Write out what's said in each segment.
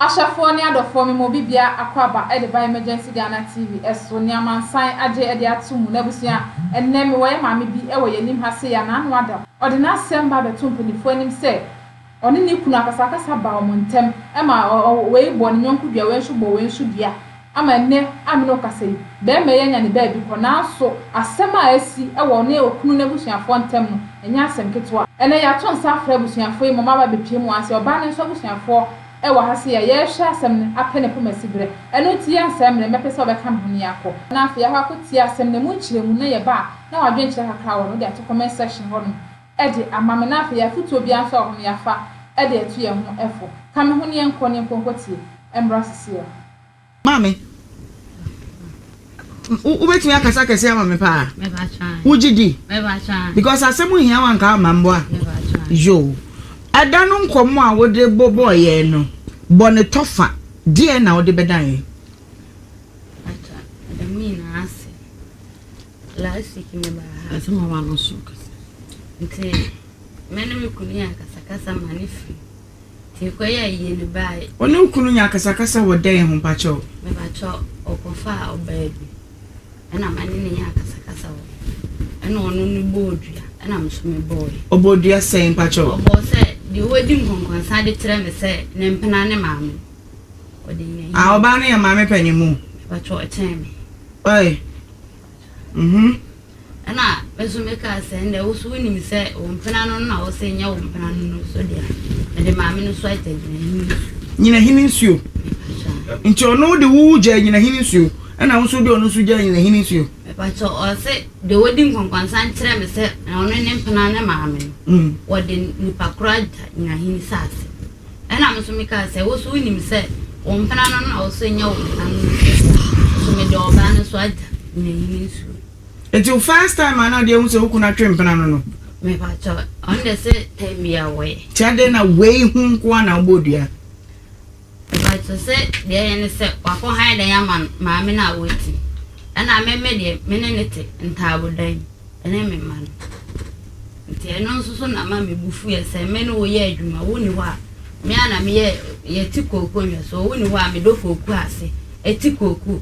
Ahyɛfoɔ ne adɔfoɔ me ma obi bia akwaaba de ba Emergency Ghana TV so ne amansan agye de ato mu n'abusua ɛnnɛ me wɔ yɛ maame bi wɔ yɛn anim ha sei a n'ano ada ɔde n'asɛm ba abɛto mpaninfoɔ anim sɛ ɔne ne kunu akasakasa ba wɔn ntɛm ma wei bɔ ne yɔnko dua wei nso bɔ wei nso dua Ama ɛnnɛ a me ne wo kasa yi, barima yi anya ne baabi kɔ, nanso asɛm a asi wɔ ɔne okunu no abusuafoɔ ntam no, ɛnyɛ asɛm ketewa. Ɛnnɛ, yɛato nsa afrɛ abusuafoɔ yi ma wɔaba abɛpue mu ase. Ɔbaa no nso abusuafoɔ wɔ ha sei a yɛrehwɛ asɛm no apɛ ne poma siberɛ. Ɛno nti, yɛnsɛe mmerɛ, mɛpɛ sɛ wobɛka me ho na yɛakɔ. Na afei yɛakɔ akɔtie asɛm no ɛmu nkyerɛmu na yɛba a, na w'adwenkyerɛ kakra wɔ no, wode ato comment section hɔnom de ama me. Na afei afotuo biara nso a wɔ hɔ no, yɛafa de atu yɛn ho fo. Ka me ho na yɛnkɔ na yɛnkɔ nkɔtie mmra seseɛ. Maame, wobɛtumi akasa kɛse ama me paa? Wogye di? Because asɛm hia wo anka ama mmoa. Yo, ɛda no nkɔmmɔ a wode bɔbɔɔ yɛn no, bɔ ne tɔfa. Deɛ na wode bɛdan yɛn? Last week mebaa ha. Nti, me ne me kunu yɛ akasakasa ma ne firi. Nti kɔyɛɛ yie no bae. Wo ne wo kunu nya akasakasa wɔ dɛn ho mpakyɛw? Mepakyɛw, ɔkɔfaa ɔbaa bi ɛna ma ne ne nya akasakasa wɔ ɛna ɔno no bɔɔ dua ɛna me nso me bɔɔe. Ɔbɔɔ dua sɛn mpakyɛw? Ɔbɔɔ sɛ deɛ wadi nkɔnkɔnsa de kyerɛ me sɛ ne mpena ne maame ɔde nyina. Ah, ɔbaa no yɛ maame panyin mu? Mepakyɛw, ɔkyɛn me. Ɔe. Mhm. Ɛnna me nso mekaa sɛ, Ɛnde wo nso wonim sɛ wo mpena no na wose nyɛ wo mpena no no so dea. Mede maame no so agya nyinahini nsuo. Nyinahini nsuo? Nti ɔno de wo gyaa nyinahini nsuo, ɛnna wo nso de ɔno nso gyaa nyinahini nsuo? Mepakyɛ, ɔse deɛ ɔdi nkɔnkɔnsa nkyerɛ me sɛ ɔno ne mpena ne maame no, wɔde nipa korɔ agya nyinahini saase. Ɛnna me nso mekaa sɛ, Wo nso wonim sɛ wo mpena no na wo so nyɛ wo mpena no no so dea. Nso mede ɔbaa no so agya nyinahini nsuo. Nti wo first time a na ɔde ahu sɛ wo kunu atwe mpena no no? Mepakyɛw, ɔno deɛ sɛ time bi a wɔyɛ. Nti adɛn na wei ho nko ara na wobɔɔ dua? Mepakyɛw, sɛ deɛ ɛyɛ ne sɛ wakɔ han dan ama maame no a ɔte mu. Ɛna me me deɛ me ne no te ntaabodan mu ɛne me mma no. Nti ɛno nso so na ma me bo fuiɛ sɛ me ne wo yɛ adwuma wo nni hɔ a me ara na meyɛ yɛte kooko nhwɛsoɔ wo nni hɔ a medɔ kooko ase ɛte kooko.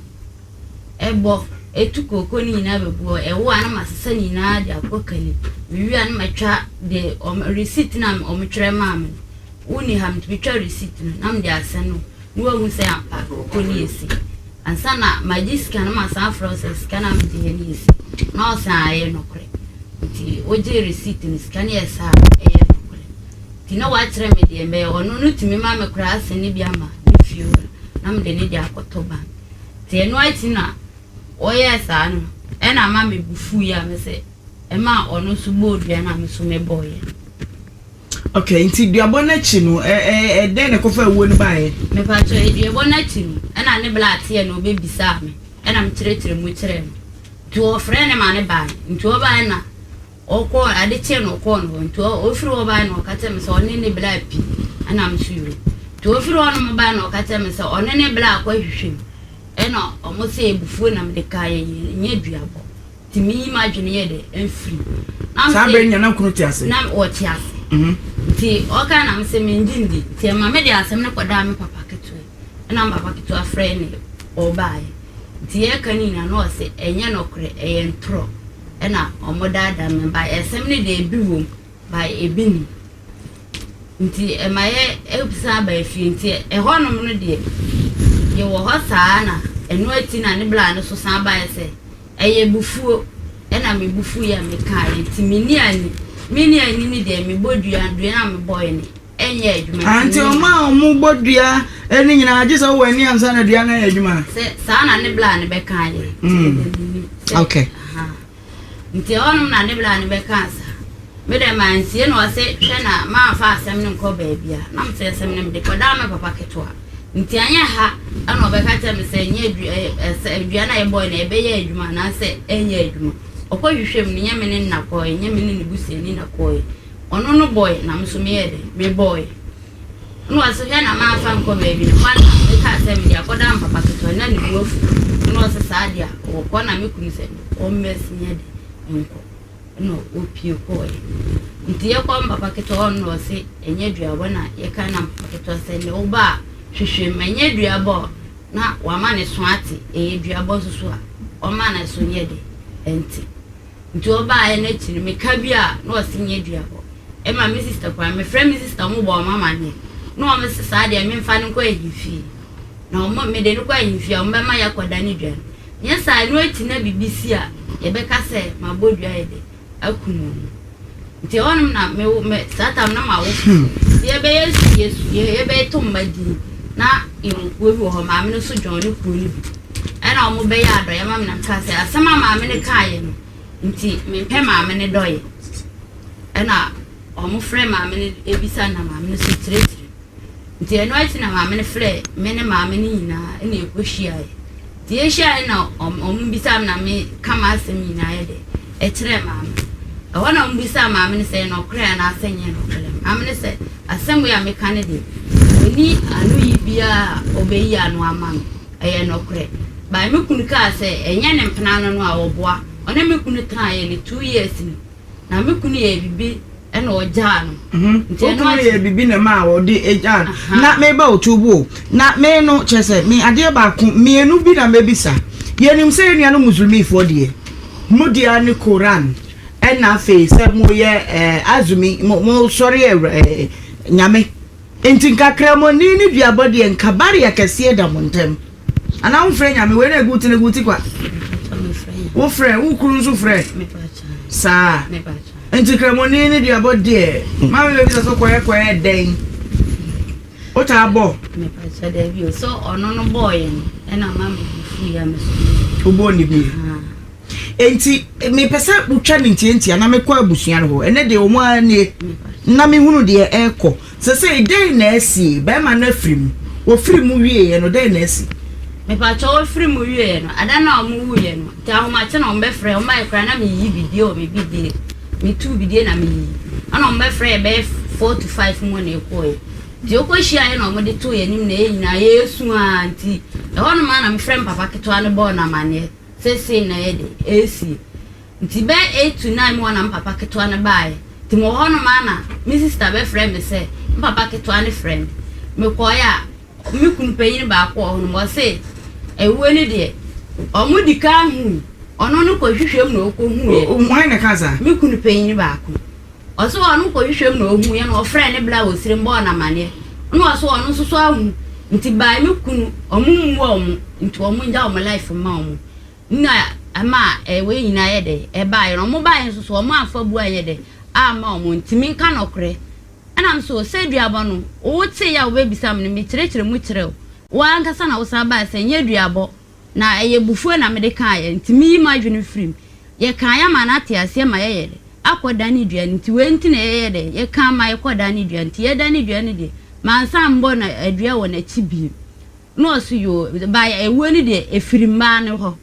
Ɛbɔ, ɛtu kooko no nyinaa bɛgu hɔ. Ɛwo a na masesa ne nyinaa de akɔ kani. Mewie a na matwa deɛ wɔn receipt no a wɔtwerɛ maa me no. Wonni ha metumi twa receipt no na mede asɛn no na wahu sɛ ampa kooko no yɛ sei. Ansa na magye sika no masan afrɛ wo sɛ sika no a megyeeɛ no yɛ sei. Na ɔsan ɛyɛ nokorɛ. Nti wogyee receipt no sika no yɛ saa a ɛyɛ nokorɛ. Nti na wakyerɛ me deɛ mɛyɛ. Ɔno no tumi ma me koraa asɛne bi ama me fiewura na mede ne deɛ akɔtɔ bank. Nti ɛno akyi na ɔyɛɛ saa no, ɛna ama me bo fuiɛ a mesɛ ɛmaa ɔno nso bɔɔ dua no a me nso mebɔeɛ no. Okay, nti duabɔ no akyi no, ɛdɛn na ɛkɔfa awuo no baeɛ? Mepakyɛ, duabɔ no akyi no, ɛna ne bla teɛ na ɔbɛbisaa me, ɛna mekyerɛkyerɛ mu kyerɛɛ no. Nti ɔfrɛɛ ne ma no baeɛ, nti ɔbaeɛ na Ɔkɔɔ, ade kyee no ɔkɔɔ no hɔ. Nti ɔfiri hɔ baeɛ na ɔka kyerɛɛ me sɛ ɔne ne bla api. Ɛna me nso yoo. Nti ɔfiri hɔ nom baeɛ na ɔka kyerɛɛ me sɛ ɔne ne bla akɔ ahwehwɛ mu. Ɛna ɔmo sɛ abufuo na mede kaeɛ, nyɛ duabɔ. Nti meyi m'adwene yɛ dɛ mfiri mu. Na me Saa sɛ berɛ no na kunu te ase? Na ɔte ase. Nti ɔkae na me sɛ mengye ndi. Nti ɛma mede asɛm no kɔdaa me papa ketewa. Ɛna me papa ketewa frɛɛ ne ɔbaeɛ. Nti yɛreka ne nyinaa na ɔse ɛnyɛ nɔkorɛ, ɛyɛ ntorɔ. Ɛna ɔmo daadaa me by ɛsɛm no deɛ ebi wom by ebi nnim nti ɛma yɛ san baa fie nti ɛhɔ nom no deɛ yɛ wɔ hɔ saa na ɛno akyi na ne bla no so san baeɛ sɛ ɛyɛ bufuo ɛna me bufu yɛ me kaeɛ nti me ni ani me ni ani ne deɛ me bɔ dua dua na me bɔɛ ne ɛnyɛ adwuma. Ah, nti ɔmo a ɔmo bɔ dua ne nyinaa gye sɛ wowɔ ani ansa na dua no ayɛ adwuma. Sɛ saa na ne bla no bɛka yɛ. Mm. Okay. Nti ɛhɔnom na ne bla no bɛka saa. Me dɛ mantie na ɔse hwɛ na mamfa asɛm no nkɔ baabi a na mesɛ asɛm no mede kɔdaa me papa ketewa. Nti anyɛ ha ɛna ɔbɛka kyerɛ me sɛ nyɛ adua dua no a yɛbɔe no ɛbɛyɛ adwuma anaasɛ ɛnyɛ adwuma. Ɔkɔ hwehwɛ mu no nyɛ me ne no na kɔe, nyɛ me ne ne busuani na kɔe. Ɔno no bɔe na me nso meyɛɛ dɛn? Mebɔe. Ɛna ɔse, hwɛ na mamfa ankɔ baabi no, hɔ ara na mekaa sɛ mede akɔda me papa ketewa na ne bo afu. Ɛna ɔse saa deɛ a, ɔkɔ na me kunu sɛ ɔmmɛsi nyɛ dɛn nkɔ. Ɛna ɔpue kɔɔɛ. Nti yɛkɔ me papa ketewa hɔ no na ɔse ɛnyɛ aduabɔ na yɛka na me papa ketewa sɛ nnɛ woba a hwehwɛ mu. Ɛnyɛ duabɔ a na wama ne so ate, ɛyɛ duabɔ nso so a ɔma ne so nyɛ dɛ ɛnte. Nti ɔbaeɛ no akyi no meka bi a na ɔse nyɛ duabɔ. Ɛma me sista koraa mefrɛ me sista ɔmo bɔ ɔmo amaneɛ na ɔmo se saa deɛ memfa no nkɔ ahemfie. Na ɔmo mede no kɔ ahemfie a ɔmo bɛma yɛakɔda ne dua no. Nyɛ saa ɛno akyi na biribi si a yɛbɛka sɛ mabɔ dua yɛ dɛ akum wɔn. Nti ɛhɔnom na me wo me saa tam na ma wo nti yɛbɛyɛ yɛ yɛ yɛbɛto mma din na yɛwɔ kuo bi wɔ hɔ maame no nso dwɔn ne kuo no bi ɛna wɔn bɛyɛ adɔeɛ ma me na meka sɛ asɛm a maame no kaeɛ no nti mempɛ maame no dɔeɛ ɛna wɔn frɛ maame no ebisa na maame no nso kyerɛkyerɛ Nti ɛno akyi na maame no frɛɛ me ne maame no nyinaa na yɛkɔhyiaeɛ. Nti yɛhyiaeɛ na wɔn bisaa me na meka m'asɛm nyinaa yɛ dɛ ɛkyerɛɛ maame no. Ɛhɔ na wɔn bisaa maame no sɛ ɛyɛ nɔkorɛ anaasɛ nyɛ nɔkorɛ. Maame no sɛ asɛm wei a meka no deɛ ɔnni anoyi biara a ɔbɛyi ano ama me, ɛyɛ nɔkorɛ. But me kunu kaa sɛ ɛnyɛ ne mpena no no a ɔboa. Ɔne me kunu tenaeɛ no 2 years ni. Na me kunu yɛɛ bibi ɛna ɔgyaa no. Nti ɛno akyi. Wo kunu yɛɛ bibi na ɛmaa ɔde gyaa no. Na me ba otuo o. Na me no kyerɛ sɛ me adeɛ baako mmienu bi na mɛbisa. Yɛnim sɛ yɛn nuanom Muslimifoɔ deɛ, mo deɛ ara ne Koran ɛna afei sɛ moyɛ ɛɛ azumi mo mosɔre awura ɛɛ Nyame. Nti nka Kramoni ne duabɔ deɛ nka barrier kɛseɛ da mo ntɛm. Anaa wo frɛ Nyame wei na egu ti na egu ti kwa. Wo frɛ wo kunu nso frɛ. Saa. Nti Kramoni ne duabɔ deɛ maame bɛ bisa so kɔyɛ kɔyɛ dɛn. Wo taa bɔ. Mepakyɛ daabi o sɛ ɔno no bɔɔ yɛ no ɛna ma me bu fu yɛ me so. Wo bɔɔ ne bi. Enti mepɛ sɛ wotwa no ntiantia na mekɔ abusua no hɔ. Ɛnnɛ deɛ wɔn ara nie na mehunu deɛ ɛrekɔ. Sesei dɛn na asie? Barima no afiri mu. Wɔfiri mu wieeɛ no, dɛn na asi? Mepakyɛw wɔfiri mu wieeɛ no, ada no a wɔwuiɛ no, nti ahomakye na wɔbɛfrɛɛ, wɔbaeɛ koraa na meyiyi bidie wɔ me bidie, metuu bidie na meyiyi. Ɛna wɔbɛfrɛɛ yɛ bɛyɛ 4 to 5 mu na yɛkɔeɛ. Nti yɛkɔhyiaeɛ na wɔde too yɛn anim na yɛn nyinaa yɛresu ara nti ɛhɔnom ara na mefrɛɛ me papa ketewa no bɔɔ no amanneɛ. Seesei na ɛyɛ den, ɛresie. Nti bɛyɛ 8 to 9 mu hɔ na me papa ketewa no baeɛ. Nti mewɔ hɔnom ara na me sista bɛfrɛɛ me sɛ me papa ketewa no frɛ me. Mekɔeɛ a, me kunu panin baako wɔ hɔnom, ɔse awuo no deɛ, wɔdi kan hui. Ɔno no kɔhwehwɛ mu na ɔkɔhuiɛ. Hwan na ɛkaa saa? Me kunu panin baako. Ɔse ɔno kɔhwehwɛ mu na ɔhuiɛ na ɔfrɛɛ ne bla wɔ serem bɔɔ no amaneɛ. Ɛna ɔse ɔno nso so ahu nti by me kunu ɔmo mmu ɔmo nti ɔmo ngya ɔmo life mma ɔmo. Nna ɛma wei nyinaa yɛ dɛ ɛbaeɛ no ɔmo baeɛ nso so ɔmo amfa bu anyɛ dɛ amma ɔmo nti menka nɔkorɛ. Ɛna me so sɛ duabɔ no wo teeɛ a wobɛbisa me no mekyerɛkyerɛ mu kyerɛ wo. Wo ankasa na wosan baeɛ sɛ nyɛ duabɔ na ɛyɛ abufuo na mede kaeɛ nti meyi m'adwene firi mu. Yɛkaeɛ ama no ate aseɛ ma yɛyɛ dɛ akɔ dane dua no nti wei nti na yɛyɛ dɛ yɛka ma yɛkɔ dane dua nti yɛdane dua no deɛ mansan mbɔ no adua wɔ n'akyi bio na ɔso yoo by ɛwuo no deɛ ɛfiri mmaa no hɔ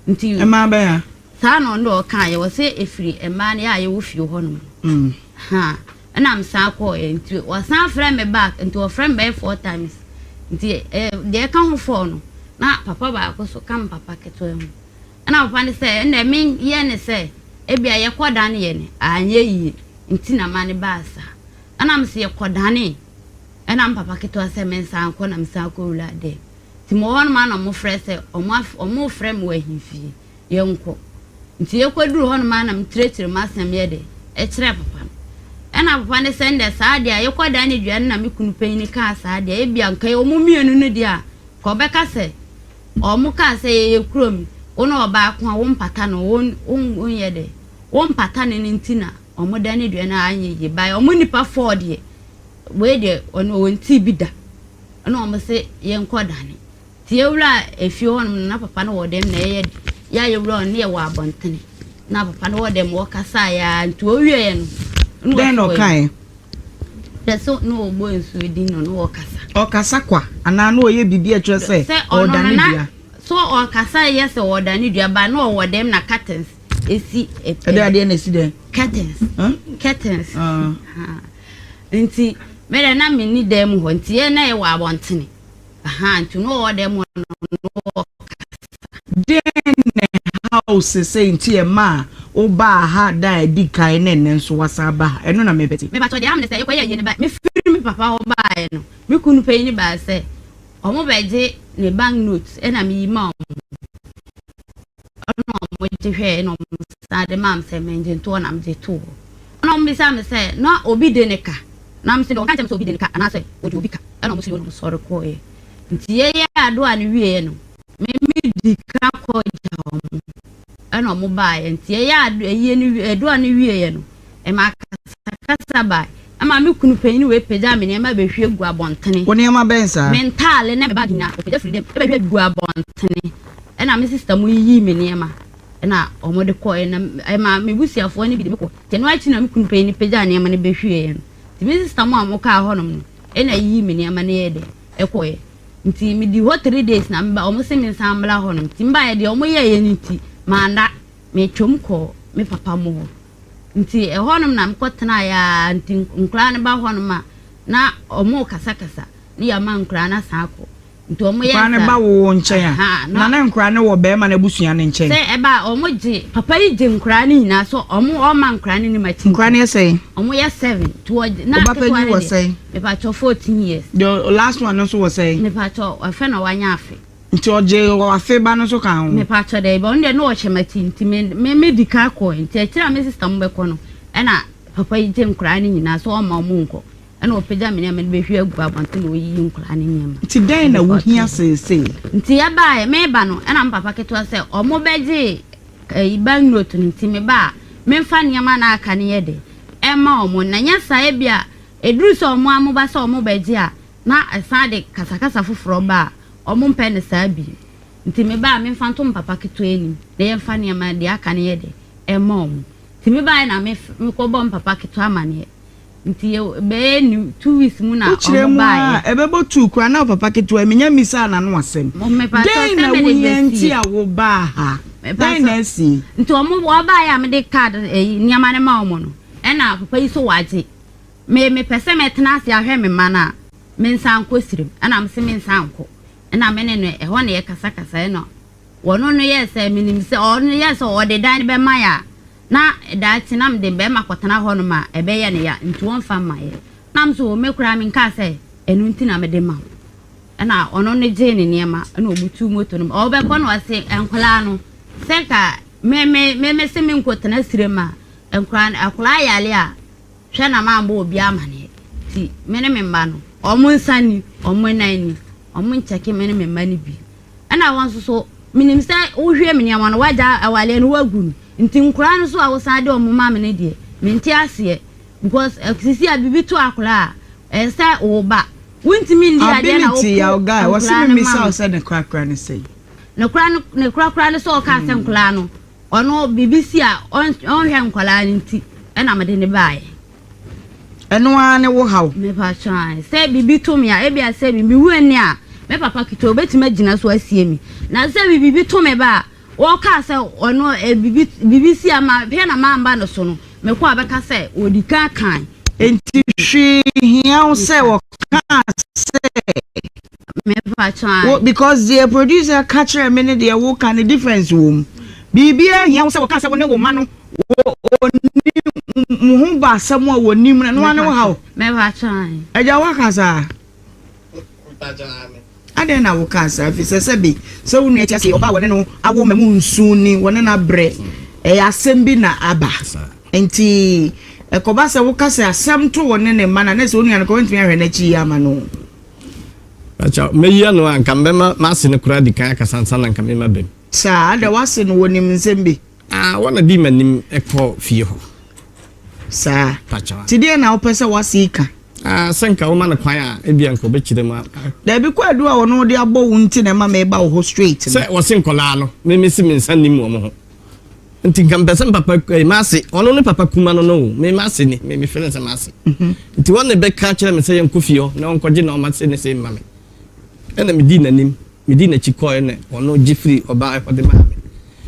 nti Mmaa bɛn a? Saa na ɔno deɛ ɔkaeɛ ɔse ɛfiri mmaa no yɛ a yɛwɔ fie hɔ nom no ha ɛna mesan kɔɔɛ nti ɔsan frɛ me back nti ɔfrɛ me bɛyɛ four times nti deɛ ɛka ho four no na papa baako so ka me papa ketewa ho Ɛna papa no sɛ, ɛnna me yɛ ne sɛ ebia yɛkɔ dane yɛ no anyɛ yie nti na ma no baa saa. Ɛna me sɛ yɛkɔ dane ɛna me papa ketewa sɛ me nsan nkɔ na me san kɔ wura dɛm. Nti mewɔ hɔ nom a na ɔmo frɛ sɛ ɔmo af ɔmo frɛ me wɔ ahemfie yɛnkɔ. Nti yɛkɔ duru hɔ nom a na me kyerɛkyerɛ mu asɛm yɛ dɛ ɛkyerɛ papa no. Ɛna papa no sɛ ɛnna saa deɛ a yɛkɔ dane dua no na me kunu panyin kaa saa deɛ ebia nka ɔmo mmienu no deɛ a nka ɔbɛka sɛ Ɔmo kaa sɛ, Yɛyɛ kurom, wo ne ɔbaa ko a, wo mpata no, wo wo nyɛ dɛ, wo mpata no no nti na ɔmo dane dua no a anyɛ yie, by ɔmo nnipa four deɛ, wei deɛ ɔno ɔntee bi da, ɛna ɔmo se yɛnkɔ dane. Nti yɛwuraa efie hɔ nom no na papa no wɔ dɛm na yɛyɛ yɛ a yɛwura hɔ no na yɛwɔ abɔntene, na papa no wɔ dɛm ɔkasaeɛ ara nti ɔwieɛ no, ɛna Dɛn na ɔkɔeɛ. ɔkaeɛ? Hwɛ so na ɔbɔ nsuo din no na ɔkasa. Ɔkasa kwa anaa na ɔyɛ biribi a ɛkyerɛ sɛ Sɛ ɔno no ɔredane na dua? so ɔkasa yɛ sɛ ɔredane dua ba na ɔwɔ dɛm na curtains esi Ɛdɛ adeɛ na esi dɛn? Curtains. Huh? Curtains. Ah. Ha. Nti me dɛ na menni dan mu hɔ nti yɛn na yɛwɔ abɔntene. Ahaa nti na ɔwɔ dɛm hɔ no na ɔkasa. Deɛn na ɛha wo sesei nti ɛmaa wobaa ha da a ɛdi kan ne nnɛ nso woasan aba ha? Ɛno na mepɛ te. Mepakyɛw deɛ ɛha me ne sɛ yɛkɔyɛɛ yie no ba mefiri me papa hɔ baeɛ no me kunu panyin baa sɛ Ɔmo bɛgye ne bank note ɛna meyi maa ɔmo. Ɛna ɔmo gye hwɛɛ ɛna ɔmo san de maa me sɛ mengye nto hɔ na megye too hɔ. Ɛna ɔmo bisaa me sɛ na obi de ne ka? Na mese deɛ ɔka nkyerɛ me sɛ obi de ne ka anaasɛ ɔde obi ka. Ɛna ɔmo se yoo na ɔmo sɔre kɔɔeɛ. Nti yɛyɛɛ adoa no wieɛ no, me me di ka kɔ gya ɔmo. Ɛna ɔmo baeɛ. Nti yɛyɛɛ ado ayie no wie adoa no wieɛ no, ɛmaa akasakasa bae. Ɛma me kunu panyin wei pagyaa me nneɛma bɛhwie guu abɔntene. Wo nneɛma bɛn saa? Me ntaale ne me bag nyinaa, ɔpagya firii dɛm bɛhwie guu abɔntene. Ɛna me sista mo yiyii me nneɛma ɛna wɔde kɔeɛ. Na ɛmaa me busuafoɔ no bi de me kɔɔ. Nti ɛno akyi na me kunu panyin no pagyaa nneɛma no bɛhwieeɛ no. Nti me sista mo a wɔkaa hɔnom no ɛna yiyii me nneɛma no yɛɛ dɛ ɛkɔeɛ. Nti medii hɔ 3 days na meba, wɔn se mensan mmra hɔnom. Nti mebaeɛ deɛ wɔyɛeɛ no nti, manna. Metwam kɔɔ me papa mo hɔ. Nti ɛhɔnom na mekɔtenaeɛ ara nti nkwadaa no ba hɔnom a na wɔrekasakasa ne yɛama nkwadaa no asan akɔ. Nti wɔyɛ Nkwadaa no saa. ba wo wo nkyɛn a, Ahaa, na na na nkwadaa no wɔ barima no abusua no nkyɛn? Sɛ ɛba a, wɔgye, papa yi gye nkwadaa no nyinaa so wɔn ɔmma nkwadaa no nni m'akyi Nkwadaa nkɔ. no yɛ sɛn? Wɔyɛ seven. Nti wɔgye, na Wo ba ketewa panyin no wɔ deɛ, sɛn? mepakyɛw 14 years. The last one no nso wɔ sɛn? Mepakyɛw, afei na wanya afe. Nti ɔgyee afe ba no nso kaa ho? Mepakyɛw daabi, ɔno deɛ na ɔhyɛ m'akyi nti me me me di kan kɔe nti akyire a me sister mo bɛkɔ no ɛna papa yi gye nkwadaa no nyinaa sɛ ɔmma ɔmo nkɔ ɛna ɔpagya me nneɛma no bɛhwie agu abɔnten na ɔyiyi nkwadaa no nneɛma. Nti dɛn na Ɛde wohia kɔtoo. seesei? Nti yɛbaeɛ, meba no ɛna me papa ketewa sɛ ɔmo bɛgye ɛyi bank note no nti meba a memfa nneɛma no a aka no yɛ dɛ ɛmma ɔmo na nyɛ saa ebia ɛduru sɛ ɔmo ara moba sɛ ɔmo bɛgye a na ɛsan de kasakasa foforɔ ba a, wɔmpɛ no saa bio. Nti meba a, memfa nto me papa ketewa anim na yɛmfa nneɛma deɛ aka no yɛ dɛ mma wɔn. Nti mebaeɛ na me mekɔbɔɔ me papa ketewa amaneɛ. Nti yɛ bɛyɛ new 2 weeks mu na Wokyerɛ wɔn mu ara baeɛ. a, ɛbɛbɔ tuu koraa na wo papa ketewa yi, menya mmisaa n'ano asɛm. Mepakyɛw Dɛn sɛ na mede wohia nti bɛsie. a wobaa ha? Dɛn Mepakyɛw na asi? nti wɔn wɔbaeɛ a mede card ɛyi nneɛma no maa wɔn no, ɛna papa yi so wagye. Me mepɛ sɛ mɛtena ase ahwɛ me mma no a, mensan nkɔ sirem. Ɛna mese mensan nkɔ. Ɛna me ne no ɛhɔ na yɛkasakasa ɛna wɔno no yɛɛ sɛ menim sɛ ɔno yɛɛ sɛ ɔde dan no bɛma yɛ a na daakye na mede bɛrima kɔtena hɔnom a ɛbɛyɛ no ya nti wɔmfa mma yɛ. Na me so me koraa menkaa sɛ ɛno nti na mede ma wo. Ɛna ɔno no gyee ne nneɛma ɛna ɔbutuu moto no mu. Ɔbɛkɔ na ɔse nkwadaa no sɛ nka me me me mese menkɔtena sirem a nkwadaa no akwadaa yare a Hwɛ na mammɔ obiara amaneɛ. Nti me ne me mma no, wɔn nsa ni, wɔn nan ni, wɔnkyɛke me ne me mma no bi. Ɛna wɔn nso so, menim sɛ wohwie me nneɛma no, woagya awaleɛ no, woagu no. Nti nkwadaa no nso a wosan de wɔn ma me no deɛ, mente aseɛ. Because sisi a biribi to akwadaa a, ɛyɛ sɛ wo ba. Wontumi nni adeɛ na wopo Ability yaw guy, wɔse nkwadaa no memmisa ma wo me. sɛ ne korakora ne sɛn? Ne kora no, ne korakora ne sɛ ɔkaa sɛ nkwadaa no, Ɔno biribi si a ɔnhwɛ nkwadaa no nti ɛna mede no baeɛ. Ɛno ara ne wo haw? Mepakyɛw ae. Sɛ biribi to me a, ebia sɛ me mewu ɛnnɛ a, me papa ketewa obetumi agyina so asie me. Na sɛ biribi to me ba a, wɔkaa sɛ ɔno biribi biribi si a ma hwɛ na mamba no so no, mekɔ a bɛka sɛ ɔdi kan kae. Enti hwee hia wo sɛ wɔkaa sɛ. Mepakyɛw Wo ae. because deɛ producer ka kyerɛɛ me ne deɛ woka no difference wɔ mu. Biribiara nhia wo sɛ wɔkaa sɛ wo ne wo mma no wɔ ɔnim mo ho ba asɛm a wɔnim no, ɛno ara ne wo haw. Mepakyɛw ae. Agya woaka saa? Adɛn na wokaa saa? Ɛfiri sɛ sɛbe sɛ wo nua te ase, ɔbaa a wɔne no awo ma mu nsu ni, wɔne no abrɛ, ɛyɛ asɛm bi na aba. Nti ɛkɔba sɛ woka sɛ asɛm to wo ne ne mma no a, na ɛsɛ wo nua no koraa wontumi ahwɛ n'akyi yie ama no. Pakyɛw, mɛyi ano a, nka mɛma m'ase no koraa adi kan akasa ansa na nka mema bam. Saa, adɛn w'ase no wɔnim nsɛm bi? Ah, wɔn na di m'anim kɔ fie hɔ. Saa. Pakyɛw. Nti deɛn na wopɛ sɛ w'ase yi ka? Ah, sɛ nka woma no kwan a, ebia nka ɔbɛkyerɛ mu a. Dabi, kwaadu a ɔno de abɔ wo nti na ɛma meba wo hɔ straight no. Sɛ wɔse nkwadaa no, me mese me nsa nnim wɔn ho. Nti nka mepɛ sɛ me papa, eh, m'ase, ɔno ne papa kuma no no o, me m'ase ni, me mefrɛ no sɛ m'ase. Mhm. Nti wɔn na ɛbɛka kyerɛ me sɛ yɛnkɔ fie hɔ na ɔnkɔgye nɔɔma se ne se mma me. Ɛna medii n'anim, medii n'akyi kɔɛ na ɔno gye firi ɔbaa hɔ de maa me.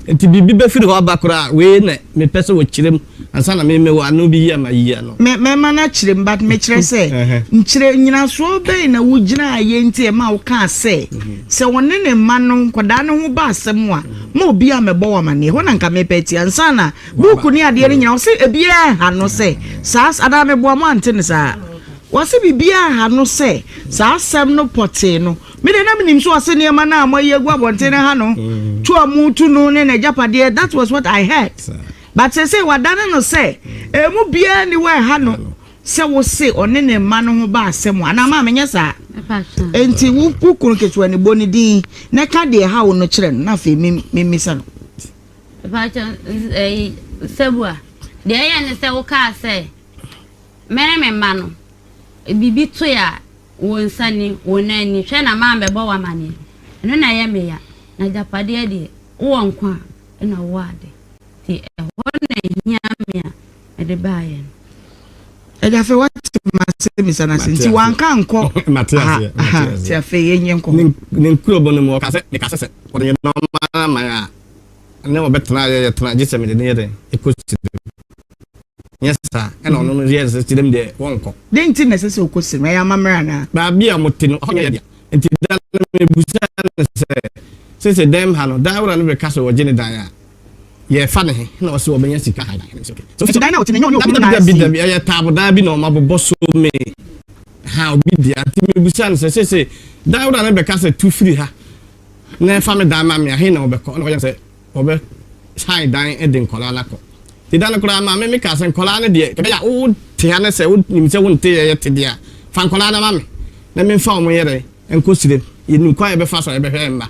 Nti biribi bɛfiri hɔ aba koraa a, wei na mepɛ sɛ wɔkyerɛ mu ansa na me mewɔ ano bi yi a mayi ano. Me mɛma no akyerɛ mu but mekyerɛ sɛ nkyerɛ nyinasoɔ bɛn na wogyinaeɛ nti ɛma wokaa sɛ sɛ ɔne ne mma no nkwadaa no ho ba asɛm a ma obiara mmɛbɔ wo amaneɛ ɛhɔ na nka mepɛ atie ansa na buuku ne adeɛ no nyinaa ɔse ebiara nha no sɛ saa anaa meboa mo ante no saa. Wɔse biribiara nha no sɛ saa asɛm no pɔtee no. Me deɛ na menim sɛ ɔse nneɛma no a moayi agu abɔnten no ha no, tu a motu no ne n'agyapadeɛ, that was what I heard. But seesei wadane no sɛ ɛmu biara nni hɔ a ɛha no sɛ wose ɔne ne mma no ho ba asɛm anaa maa menyɛ saa. Enti wo wo kunu ketewa no bɔ ne din na ka deɛ ɛha wo no kyerɛ no na afei memmisa no. Mepakyɛ ɛyi Sebua, deɛ ɛyɛ ne sɛ wokaa sɛ Me ne me mma no, biribi toe a, wo nsa ni, wo nan ni, hwɛ na mammɛbɔ wo amanneɛ. Ɛno na ɛyɛ me ya, na agyapadeɛ deɛ, wowɔ nkwa a, ɛna wowɔ ade. Nti ɛhɔ na ɛhia me a mede baeɛ no. Agya afei wate m'asɛmmisa no ase nti wanka ankɔ aha aha nti afei yɛnyɛ nkɔ hɔ. Ne nkurobɔ no mu ɔka sɛ meka sɛ sɛ wɔde yɛn nɔɔma ama yɛn a ne wɔbɛtena yɛ yɛtena gye sɛ mede ne yɛ dɛn ɛkɔ sirem. Nyɛ saa ɛna ɔno no yɛ sɛ sirem deɛ wɔnkɔ. Dɛn nti na ɛsɛ sɛ ɔkɔ sirem? Ɛyɛ amammerɛ anaa? Baabi a wɔte no ɛhɔ nyɛ yɛ dea. Nti da no mebusaa no sɛ sese dɛm ha no dan wura no bɛka sɛ wɔgye ne dan a yɛfa ne he na ɔse wɔbɛnya sika han dan. Mese okay. So nti dan no a ɔte no ɛnyɛ ɔne okunu no na asi? Dabi dabi ɛyɛ taabodan bi na wɔn abobɔ so me ha obi dea. Nti mebusaa no sɛ sese dan wura no bɛka sɛ tu firi ha na ɛfa me dan ma me a he na wɔbɛkɔ? Ɛna ɔyɛ sɛ Wɔbɛ han dan de nkwadaa no akɔ. Nti da no koraa maame me kaa sɛ nkwadaa no deɛ ɛbɛyɛ a wo te ha ne sɛ wo nim sɛ wo nte yɛ yɛ te deɛ a fa nkwadaa no ma me na me nfa wɔn yɛ dɛn nkɔ sirem. Yɛ nim kwan a yɛbɛfa so a yɛbɛhwɛ yɛn mma.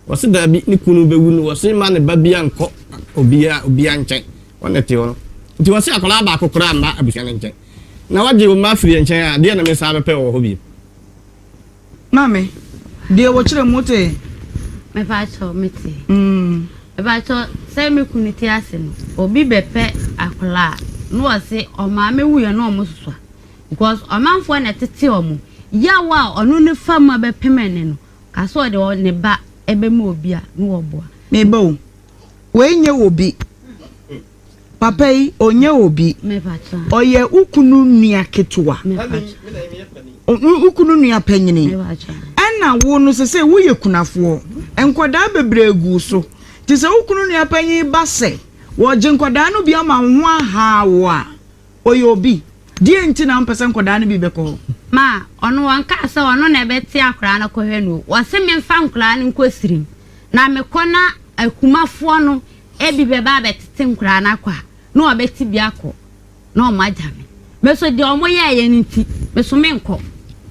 Wɔse daabi ne kunu bɛwu no wɔse mma ne ba bia nkɔ obia obia nkyɛn wɔn na ɛte hɔ no. Nti wɔse akwadaa baako koraa mma abusua no nkyɛn. Na wagye wo mma afiri yɛn nkyɛn a deɛ na me san bɛpɛ wɔ hɔ bio. Maame, deɛ wɔkyerɛ mu wotee? Mepakyɛw, metee. Mepakyɛw, sɛ me kunu te ase no, obi bɛpɛ akwadaa a, na ɔse ɔmaame wuiɛ na ɔmo soso a, because ɔmanfoɔ na ɛtete ɔmo. Yaw a ɔno ne fa mu abɛpem ɛnɛ no, ka sɛ ɔde ne ba ɛbɛma obi a, na wɔboa. Meba o, wei nyɛ obi. Papa yi, ɔnyɛ obi. Ɔyɛ wo kunu nua ketewa. Wo kunu nua panyini. Ɛna wo no sese woyɛ kunafoɔ. Nkwadaa bebree gu wo so. Nti sɛ wo kunu nua panyin ba sɛ wɔregye nkwadaa no bi ama wo ho ahaa wo a, Ɔyɛ obi. Deɛn nti na wompɛ sɛ nkwadaa no bi bɛkɔ hɔ? Ma, ɔno ɔnkaa sɛ ɔno na ɛbɛte akwadaa no akɔhwɛ no o. Ɔse memfa nkwadaa no nkɔ sirim. Na mekɔ na akumafoɔ no bi bɛba abɛtete nkwadaa no akɔ a, na wɔabɛte bi akɔ na wɔagya me. Me nso deɛ wɔyɛeɛ no nti, me nso menkɔ.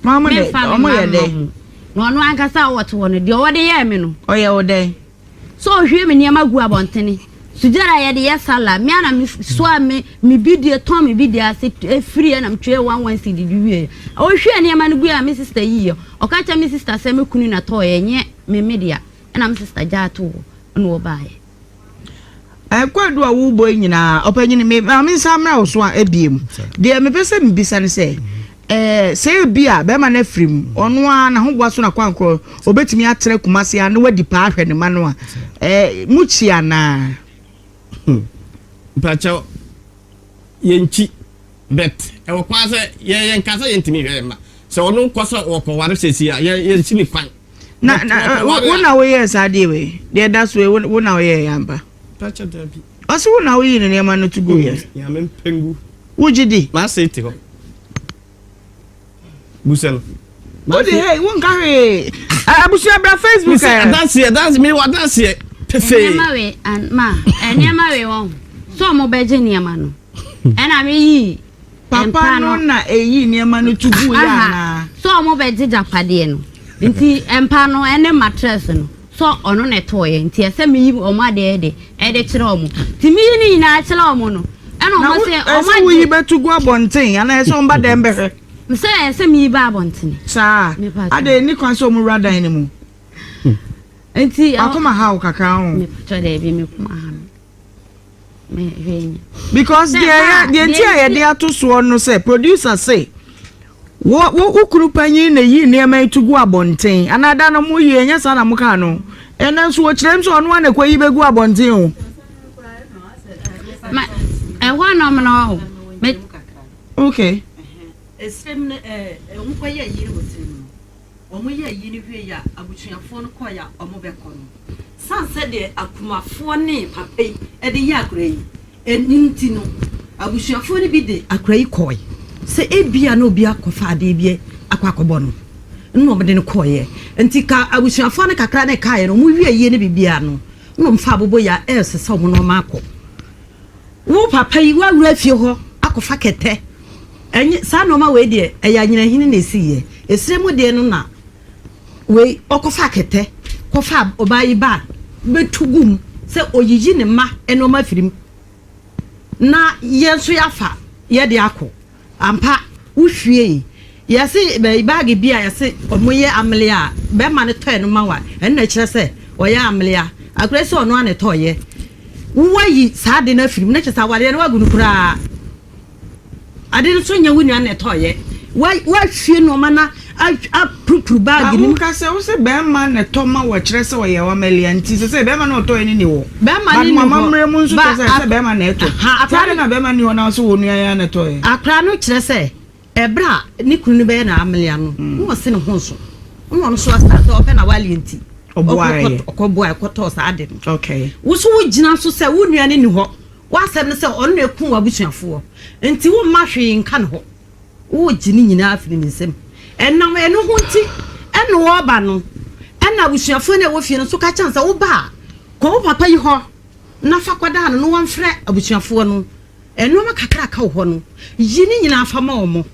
Memfa me mma mma wɔn. Na ɔno ankasa a ɔte hɔ no, deɛ ɔde yɛɛ me no. Ɔyɛ wo dɛn? Sɛ ɔhwie me nneɛma gu abɔntene. Sujada a yɛde yɛ sallah, me ara na mesoa me me bidie tɔn me bidie ase firiiɛ na metuaa one one cedi de wieeɛ. Ɔhwiee nneɛma no guiɛ a me sista yiiɛ. Ɔka kyerɛɛ me sista sɛ me kunu na tɔeɛ ɛnyɛ me me dea. Ɛna me sista gyaa too hɔ ɛna ɔbaeɛ. Kwaadu a worebɔ yi nyinaa, ɔpanyin, me ma me nsa mmra wo so a ebiem. Deɛ mepɛ sɛ mebisa ne sɛ, ɛɛ sɛ ebi a bɛrima no afiri mu, ɔno ara n'ahoboa so na kwankorɔ obetumi atra Kumasi a na wadi paa ahwɛ ne mma no a, ɛɛ mukyi anaa? Hmm. Mpakyɛw, yɛnkyi, but ɛwɔ kwan sɛ yɛ yɛnka sɛ yɛntumi nhwɛ yɛn mma. Sɛ ɔno kɔ sɛ ɔkɔware seesei a, yɛ yɛnsi ne kwan. Na na wo na woyɛɛ saa adeɛ wei deɛ ɛda so yi wo na woyɛɛ yɛ ampa. Mpakyɛ dabi. Ɔsi wo na woyii ne nneɛma no to gu yɛ. Nyame mpɛ ngu. Wogye di. M'ase te hɔ. Busa no. Wode hei wonka hwee. Abusua bra Facebook ɛ. Adanseɛ adanseɛ mewɔ adanseɛ pefee. Nneɛma wei ma nneɛma wei wɔn sɛ wɔn bɛgye nneɛma no ɛna meyii. Papa no na eyii nneɛma no to guiɛ anaa? Sɛ ɔmo bɛgye gyapadeɛ no nti mpa no ɛne matress no sɛ ɔno na ɛtɔɔyɛ nti ɛsɛ meyi ɔmo adeɛ de ɛde kyerɛ ɔmo nti meyi ne nyinaa kyerɛ ɔmo no ɛna ɔmo sɛ ɔmo agye. Ɛsɛ woyi bɛto gu abɔnten anaa ɛsɛ ɔmo ba dɛm bɛhwɛ? Sɛ ɛsɛ meyi ba abɔnten. Saa adɛn nni kwan sɛ ɔmo wura dan no mu? Nti wakoma ha wo kakra ho. Mepatɔ daabi me koma ha me. Because deɛ yɛ deɛ nti a yɛde ato soɔ no sɛ producer se wo wo wo kunu panyin na eyi nneɛma yi to gu abɔnten anaa da no mo yi ɛnyɛ saa na mo kaa no ɛnna nso wɔkyerɛ mu sɛ ɔno ara na ɛkɔ yi bɛgu abɔnten o. Ma ɛhɔ nom no o. Me. Okay. Esrem no ɛɛ nkɔyɛ yiri wɔ tirim no. Wɔyɛɛ ayi no wieeɛ a, abusuafoɔ no kɔeɛ a wɔbɛkɔ no, sane sɛdeɛ akumafoɔ ne papa yi de yɛ akora yi nti no, abusuafoɔ no bi de akora yi kɔeɛ. Sɛ ebia na obi akɔfa adeɛ bi akɔ akɔbɔ no na wɔde no kɔeɛ. Nti ka abusuafoɔ no kakra na ɛkaeɛ no, wɔwie ayie no biribiara no, na wɔfa aboboyaa ɛresesa wɔn nneɛma akɔ. Wo papa yi, woawura fie hɔ akɔfa kɛtɛ. Ɛnyɛ saa nneɛma wei deɛ, ɛyɛ anyinahini na ɛsiiɛ. Ɛsire mu deɛ no na wei ɔkɔfa kɛtɛ, kɔfa ɔbaa yi bag bɛtu gu mu sɛ ɔyiyi ne mma nneɛma firi mu. Na yɛn nso yɛafa yɛde akɔ. Ampa, wohwiei. Yɛse bɛyi baage bi a yɛse ɔmo yɛ amelea a, bɛɛma no tɔɛ no ma wo a, ɛno na ɛkyerɛ sɛ ɔyɛ amelea. Akora yi sɛ ɔno ara na ɛtɔɔyɛ. Wo wayi saa ade no afiri mu, na kyerɛ sɛ awareɛ no wagu no koraa. Ade no nso nyɛ wo nua na ɛtɔɔyɛ. Wa wahwie nnoɔma no apurupuru baage no mu. Na woka sɛ wose bɛɛma na ɛtɔ ma wo a ɛkyerɛ sɛ ɔyɛ w'amelea nti sesei bɛɛma no a ɔtɔɔyɛ no nni hɔ. Bɛɛma But no nni mo hɔ. amammerɛ mu nso Ba kyerɛ sɛ ak sɛ bɛɛma na ɛtɔ. ha Nti akora adɛn no na bɛɛma nni hɔ na wose wo nua yi ara na ɛtɔɔyɛ? Akora no kyerɛ sɛ ɛberɛ a ne kunu no bɛyɛ no amelea no na ɔse ne ho nso na ɔno nso asate sɛ ɔpɛ n'awareɛ nti Ɔboaeɛ. ɔkɔboaeɛ kɔtɔɔ saa ade no. Okay. Wo nso wogyina so sɛ wo nua no nni hɔ. W'asɛm ne sɛ ɔno na ɛkum w'abusuafoɔ nti womma hwee nka ne hɔ. Wogye ne nyinaa firi ne nsam. Ɛnam ɛno ho nti ɛna ɔreba no, ɛna abusuafoɔ no a ɛwɔ fie no nso ka kyerɛ no sɛ woba a, kɔ wo papa yi hɔ na fa kɔdaa no na wɔmfrɛ abusuafoɔ no. Nnoɔma kakra a aka wɔ hɔ no, yi ne nyinaa fa ma wɔn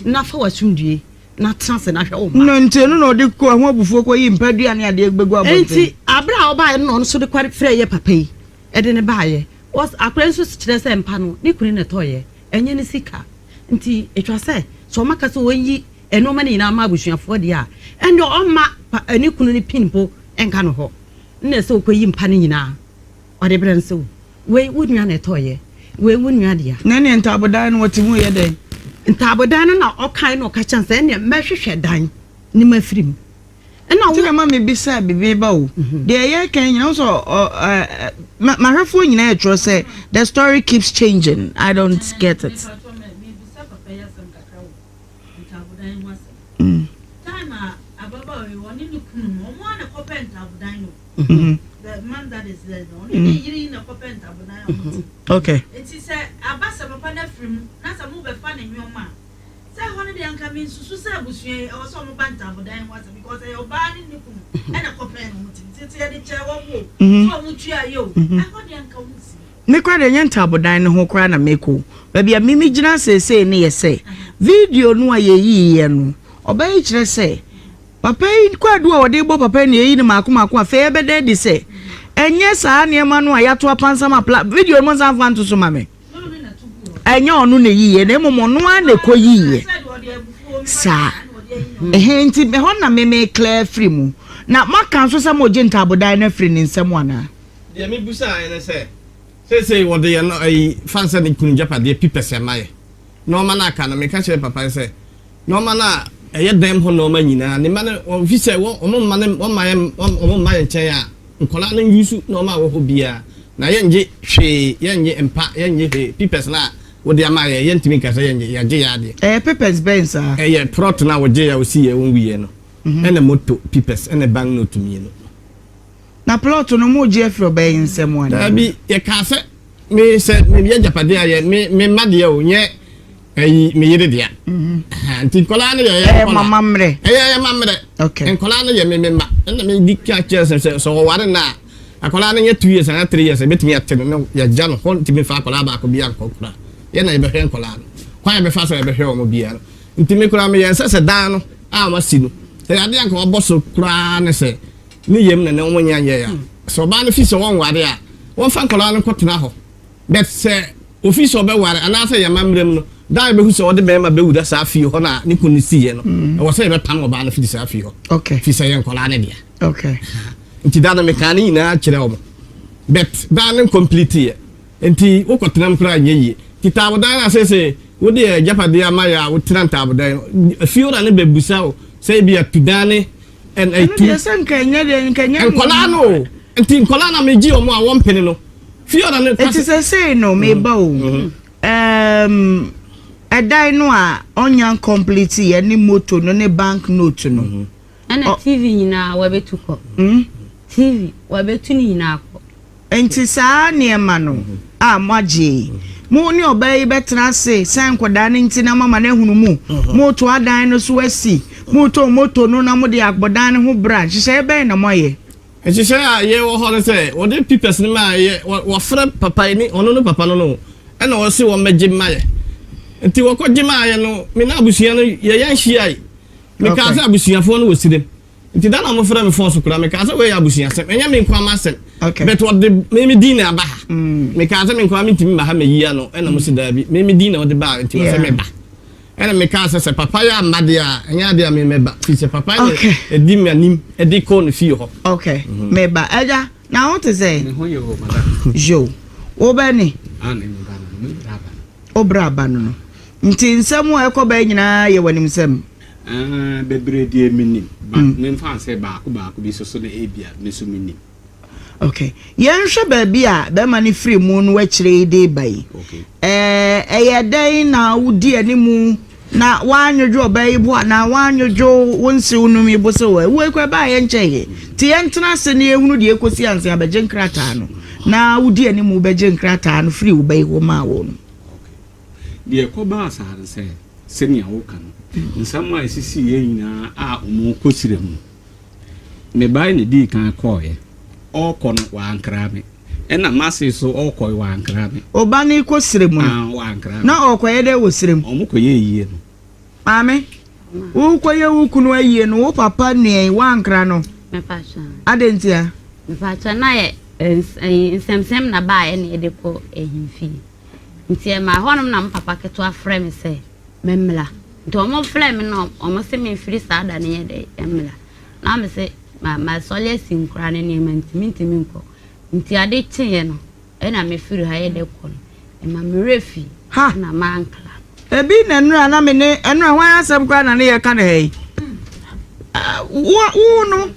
na fa w'asomdwoeɛ na tena ase na hwɛ wo mma. No nti ɛno na ɔde kɔ ɛho abufuo kɔyi mpadua ne adeɛ bɛgu abɔnten. Enti aberɛ a ɔbaeɛ no na ɔno nso de kɔ frɛɛ yɛ papa yi de no baeɛ. Ɔs akwadaa yi nso kyerɛ sɛ mpa no ne kunu na ɛtɔeɛ, ɛnyɛ ne sika. Nti ɛtwa sɛ, sɛ wɔaka sɛ wɔnyi nnoɔma no nyinaa mma abusuafoɔ deɛ a, ɛnde ɔmma pa ne kunu no pin mpo nka no hɔ. Nna ɛsɛ ɔkɔyi mpa no nyinaa ɔde brɛ no sɛ, wei wo nua na ɛtɔeɛ, wei wo nua dea. Na ɛnneɛ ntaabodan no wɔte mu yɛ dɛn? Ntaabodan no na ɔkae na ɔka kyerɛ no sɛ, ɛnneɛ mɛhwehwɛ dan no mafiri mu. Ɛna Nti wo. na ma mebisaa biribi ba o. Deɛ yɛreka yi nyinaa, wo sɛ ɔ ɛ ma mahwɛfoɔ nyinaa ɛtwerɛ sɛ the story keeps changing, I don't get it. Mepakyɛw me mebisa papa yi asɛm kakra wɔ ntaabodan ho asɛm. Time a ababaawa yi ɔne ne kunu no ɔmo ara na ɛkɔpɛ ntaabodan no o. The man that is there no ɔne ne yere yi na ɛkɔpɛ ntaabodan a ɔmo te. Okay. Nti sɛ aba sɛ papa no afiri mu na sɛ mobɛfa ne nneɛma a Sɛ ɛhɔ no deɛ anka mensusu sɛ abusua yi ɛwɔ sɛ wɔn ba ntaabodan ho asɛm because ɛyɛ ɔbaa ne ne kunu ɛna ɛkɔpɛɛ ne ho ti nti sɛ yɛde kyɛɛ wɔn o sɛ wɔn tuaeɛ o ɛhɔ deɛ anka wɔn nsi. Me koraa deɛ ɛnyɛ ntaabodan no ho koraa na mekɔ o. Baabi a me megyina seesei no yɛ sɛ video no a yɛyiiɛ no ɔbaa yi kyerɛ sɛ papa yi kwaadu a wɔde rebɔ papa yi na yɛyi no maako maako afei ɛbɛda adi sɛ ɛnyɛ saa nneɛma no a yɛato apansam apla video no mo nsa mfa nto so ma me. Ɛnyɛ ɔno na ɛyiiɛ na mmom ɔno ara na ɛkɔyiiɛ saa. Ɛhɛn nti ɛhɔ na me me clear firi mu. Na moaka nso sɛ mogye ntaabodan no afiri ne nsam anaa? Deɛ mebusaeɛ ne sɛ, seesei wɔde yɛn ayi fa sɛ ne kunu gyapadeɛ pipɛs ama yɛ. Nnoɔma no aka no, meka kyerɛɛ papa no sɛ, nnoɔma no a ɛyɛ dɛm hɔ nnoɔma nyinaa, ne mma no, wɔn fi sɛ wɔn mma no, wɔn mma yɛn, wɔn mma yɛn nkyɛn a, nkwadaa no nyusu nnoɔma a ɛwɔ hɔ biara. Na yɛngye hwee, yɛngye mpa, yɛngye hwee, pipɛs no a wode ama yɛn, yɛntumi nka sɛ yɛngye, yɛagye yɛn adeɛ. Ɛyɛ pipɛs bɛn saa? Ɛyɛ prɔt no a wɔgyeeɛ a wɔsiiɛ wɔn wuiɛ no, ɛna moto pipɛs ɛna bank note mmienu. Na plɔt no mogye afiri ɔbaa yi nsam anaa? Daabi, yɛkaa sɛ, me sɛ meyɛ agyapadeɛ a yɛ me me mma deɛ o, nyɛ ɛyi me yere dea. Aha, nti nkwadaa no yɛ yɛ Ɛyɛ nkwadaa. mo amammerɛ. Ɛyɛ yɛ amammerɛ. Okay. Nkwadaa no yɛ me me mma. Ɛna me di ka kyerɛ sɛ sɛ sɛ ɔware no a, akwadaa no nyɛ 2 years anaa 3 years ɛbɛtumi ate no na yɛagya no hɔ ntumi mfa akwadaa baako bi ankɔ koraa. Yɛn na yɛbɛhwɛ nkwadaa no. Kwan a yɛbɛfa so a yɛbɛhwɛ wɔn biara no. Nti me koraa meyɛ nsɛ sɛ dan no a wɔasi no, sɛ yɛ adeɛ a anka wɔabɔ so koraa ne sɛ ne yam na ne wɔn nyɛ nyɛɛ a, sɛ ɔbaa no fi sɛ wɔnware a, wɔmfa nkwadaa no nkɔtena hɔ. But sɛ ofi sɛ ɔbɛware anaasɛ yɛn amammerɛ mu no, da a yɛbɛhu sɛ ɔde bɛrima bɛwura saa fie hɔ no a ne kunu no siiɛ no, ɛwɔ sɛ yɛbɛpam ɔbaa no firi saa fie hɔ. Okay. Firi sɛ yɛ nkwadaa no dea. Okay. Nti da no mekaa ne nyinaa kyerɛ wɔn. But dan no incomplete yɛ. Nti wokɔtena mu koraa nyɛ yie. Nti taabodan no a seesei wode yɛ agyapadeɛ ama yɛ a wotena ntaabodan mu, fiewura no bɛbisa wo sɛ ebia tu dan ne Ɛno deɛ sɛ nka ɛnyɛ deɛ nka ɛnyɛ nkwadaa no o. Nti nkwadaa no a megye wɔn a wɔmpene no, fiewura no ka Eti sɛ. sɛsei no meba o. Ɛɛm, ɛdan no a ɔnya ncomplete yɛ ne moto no ne bank note no. Ɛna TV nyinaa wɔbɛtu kɔ. TV wɔbɛtu ne nyinaa kɔ. Nti saa nneɛma no a moagye yi, Mo ne ɔbaa yi bɛtena ase sɛ nkwadaa no nti na moama no ahunu mu? Moreto adan no so asi? Moretɔn moto no na mode abɔ dan no ho bra? Nhyehyɛeɛ bɛn na moayɛ? Nhyehyɛe a yɛwɔ hɔ ne sɛ, wɔde papers no maa yɛ, wɔfrɛ papa yi ne ɔno ne papa no no, ɛna wɔse wɔmmɛgye mma yɛ. Nti wɔkɔgye maa yɛ no, me ne abusua no yɛyɛ nhyiae. Mekaa sɛ abusuafoɔ no wɔ Sirem. Nti da na wɔfrɛ me fon so koraa, mekaa sɛ wei yɛ abusuasɛm, ɛnyɛ me nkoa m'asɛm. But wɔde me me din na aba ha. Mekaa sɛ me nkoa mentumi mma ha mɛyi ano, ɛna wɔse daabi, me me din na wɔde baa nti wɔsɛ meba. Ɛna mekaa sɛ, sɛ papa yi amma deɛ a, ɛnyɛ adeɛ a me mɛba, firi sɛ papa yi na ɛdi m'anim de kɔɔ ne fie hɔ. Ok, meba. Agya, na wo te sɛn? Me ho yɛ o, madam. Yo, wo bɛ ni? Ah, ne me ba no, me bra ba no. Wo bra ba no no. Nti nsɛm a ɛkɔ ba yi nyinaa yɛ w'animsɛm? Ah, bebree deɛ menim, but memfa nsɛ baako baako bi soso na ebia me nso menim. Ok, yɛnhwɛ baabi a bɛrima no firi mu no akyire yi de reba yi. Ɛɛ, ɛyɛ dɛn na wodi anim na woannwodwo ɔbaa yi bo anaa woannwodwo wo nsew nom yi bo sɛ wɔ wei kora ɛbaa yɛ nkyɛn yɛ. Nti yɛntena ase na yɛhunu deɛ ɛkɔsi ansa yɛabɛgye nkrataa no. Na wodi anim bɛgye nkrataa no firi wo ba yi hɔ maa wo no. Deɛ ɛkɔbaa saa no sɛ, sɛnea woka no, nsɛm a ɛsisiiɛ nyinaa a wɔkɔ srɛ mu. Me ba na edii kan kɔeɛ. Ɔrekɔ no, wankra me. Ɛna m'ase nso ɔrekɔ yi, wankra me. Wo ba no rekɔ serɛ mu no, Ah, wankra me. na ɔrekɔyɛ dɛn wɔ serɛ mu? Wɔkɔyɛ ayie no. Maame, worekɔyɛ wo kunu ayie no, wo papa nua yi, woankra no? Mepakyɛ. Adɛn ntia? Mepakyɛ, na yɛ nsɛmsɛm na baeɛ na yɛde kɔ ahemfie. Nti ɛmaa hɔnom na me papa ketewa frɛ me sɛ memmra. Nti ɔmo frɛɛ me na ɔmo se memfiri saa da no nyɛ dɛ mmra. Na me se ma masɔre asi nkora ne nneɛma nti mentumi nkɔ. Nti ade kyeeɛ no ɛna mefiri ha yɛ dɛ kɔ no. Ɛma me werɛ fii Ha! na mankra. Ebi na nnora na me ne nnora hwan asɛm koraa na ne yɛka no ha yi? Wo wo no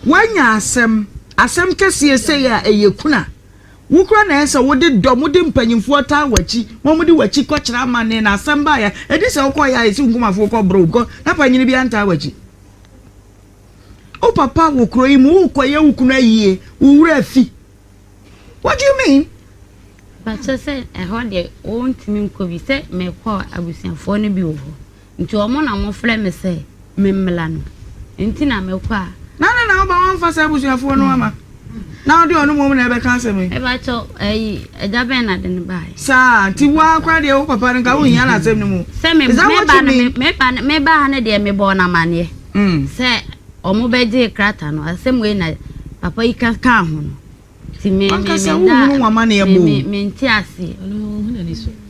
woanya asɛm asɛm kɛseɛ sei a ɛyɛ kuna. Wo koraa na ɛsɛ sɛ wode dɔm, wode mpanyimfoɔ taa w'akyi ma wɔde w'akyi kɔkyerɛ amanne na asɛm baeɛ a, ɛdi sɛ wokɔeɛ a yɛsi wo nkumafoɔ kɔbrɛ wo because na panyini biara ntaa w'akyi. Wo papa wɔ kuro yi mu, wokɔyɛ wo kunu ayie, wo werɛ afi. What do you mean? Pakyɛ sɛ ɛhɔ deɛ wɔntumi nkɔ bi sɛ mekɔ abusuafoɔ no bi wɔ hɔ. Nti ɔmo na ɔmo frɛ me sɛ me mmra no nti na me kɔ a. Na adɛn na woba wamfa saa abusuafoɔ no ama na wode ɔno mmom na ɛbɛka asɛm yi. Mepakyɛw ɛyi agya bɛn na de no baeɛ. Saa nti wo ara koraa deɛ wo papa no nka wonhia no asɛm no mu. Sɛ me Is that me what ba you no me mean? me ba no me ba ha no deɛ mebɔɔ no amaneɛ sɛ ɔmo bɛgyee krataa no asɛm wei na papa yi ka kaa ho no. Nti me me Wankasa me da wohunu w'amaneɛ me bɔ me o. mente aseɛ.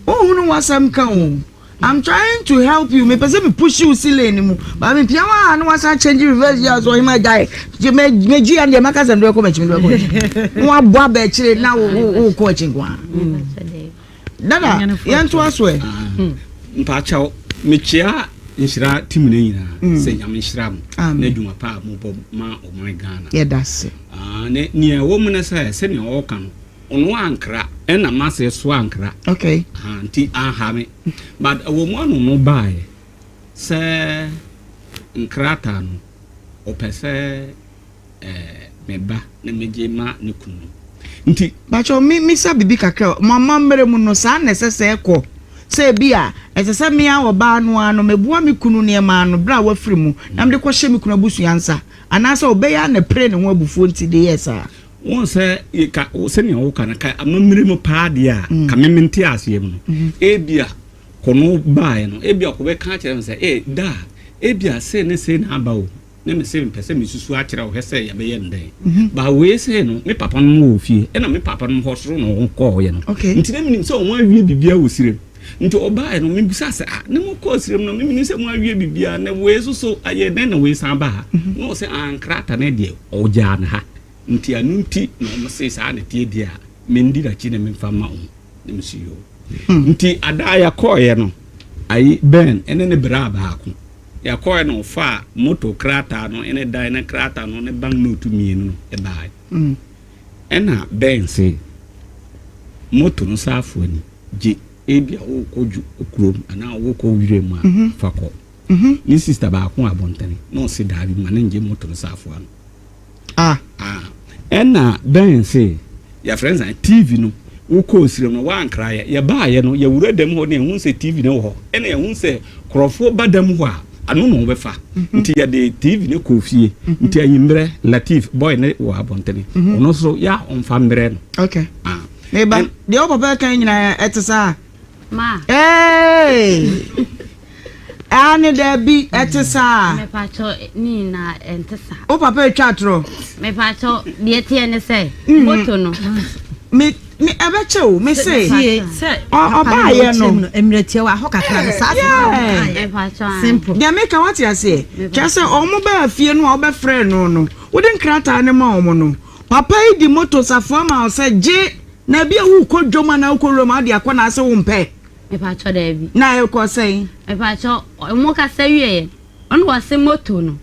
Wohunu w'asɛm ka o. I'm trying to help you. Mepɛ sɛ me push wo si lane mu. Ba me pia wa na wasan change reverse gear so ɔhema gyae. Gye me me gye ya deɛ maka sɛ mede bɛkɔ m'akyi mede bɛkɔ m'akyi. Na wabɔ aba akyire na wo wo wo kɔ akyi nko ara. Dada yɛntoa so ɛ. Mpakyɛw mekyea nhyira team no nyinaa sɛ Nyame nhyira mo ne adwuma pa a mobɔ ma ɔman Ghana. Yɛda ase. Ne nea ɛwɔ mu ne sɛ sɛnea ɔreka no ɔno ankra ɛna m'ase so ankra. Okay. Nti anha me but ɛwɔ mu ano no baeɛ sɛ nkrataa no ɔpɛ sɛ eh, me ba na megye ma ne kunu no nti. Pakyɛw me misa bibi kakra o, mo amammerɛ mu no saa na ɛsɛ sɛ ɛkɔ? Sɛ ebi a ɛsɛ sɛ me ara ɔbaa no ara no meboa me kunu nneɛma ano bere a wafiri mu na mede kɔhyɛ me kunu abusua nsa anaasɛ ɔbɛyɛ ara na ɛpere ne ho abufuo nti de yɛɛ saa? Wohu sɛ ka sɛnea woka no ka amammerɛ mu paa deɛ a ka me mente aseɛ mu no ebia kɔno baeɛ no ebia kɔbɛka akyerɛ me sɛ eh da ebia sei ne sei na aba o Na mese mepɛ sɛ mesusu akyerɛ wo hwɛ sɛ yɛbɛyɛ no dɛn. But wei sei no, me papa nom wɔ fie, ɛna me papa nom hɔ soro na wɔn kɔɔeɛ no. Nti na menim sɛ wɔn awie biribiara wɔ sirem. Nti ɔbaeɛ no, mebisaa sɛ, ah, na mokɔɔ sirem no, menim sɛ moawie biribiara, na wei nso so ayɛ dɛn na wei san ba ha? Na ɔse, ah, nkrata no deɛ, ɔgyaa no ha. Nti ɛno nti na wɔn se saa na ɛteɛ deɛ a, mendi n'akyi na memfa mma wɔn. Na mese yoo. Nti ada a yɛkɔɔeɛ no, ayi, Ben ne ne braa baako. Yɛkɔɔɛ no ɔfaa moto krataa no ne dan no krataa no ne bank note mienu no baeɛ. Ɛna Ben se moto no safoa ni, gye ebia wokɔ dwo kurom anaa wokɔ wiram a fa kɔ. Ne sister baako wɔ abɔntene na ɔse daabi ma no ngye moto no safoa no. Ah. Ah. Ɛna Ben se yɛfrɛ no sɛn TV no. Wokɔɔ serem no, woankra yɛ. Yɛbaeɛ no, yɛwura dam hɔ na yɛhunu sɛ TV no wɔ hɔ. Ɛna yɛhunu sɛ nkurɔfoɔ ba dam hɔ a, ano na wɔbɛfa. Nti yɛde TV no kɔɔ fie. Nti anwummerɛ, Latif, boy no wɔ abɔntene. Ɔno nso, yɛ a ɔmfa mmerɛ no. Okay. Ah. Meba, deɛ wo papa ɛka nyinaa ɛte saa? Ma. Hey! Aane, daabi, ɛte saa. Mepakyɛw, ne nyinaa ɛnte saa. Wo papa retwa atorɔ. Mepakyɛw, deɛ ɛteɛ ne sɛ, mm. moto no. Me, me, ɛbɛkyɛ o, me se. Ɔbaayɛ no. Mmerɛ tiɛ wɔ ahɔ kakra no, saa sɛ Simple. Deɛ meka wate aseɛ. Kyerɛ sɛ wɔn baa fie no a wɔbɛfrɛ no no, wode nkrataa no ma wɔn no. Papa yi di moto safoa ma wo sɛ gye na ebi a wokɔ dwom anaa wokɔ wuram a wode akɔ na ase wompɛ. Mepakyɛw daabi. Na ɛkɔ sɛn? Mepakyɛw, ɔmo kasa wieɛ ɔna ɔse moto no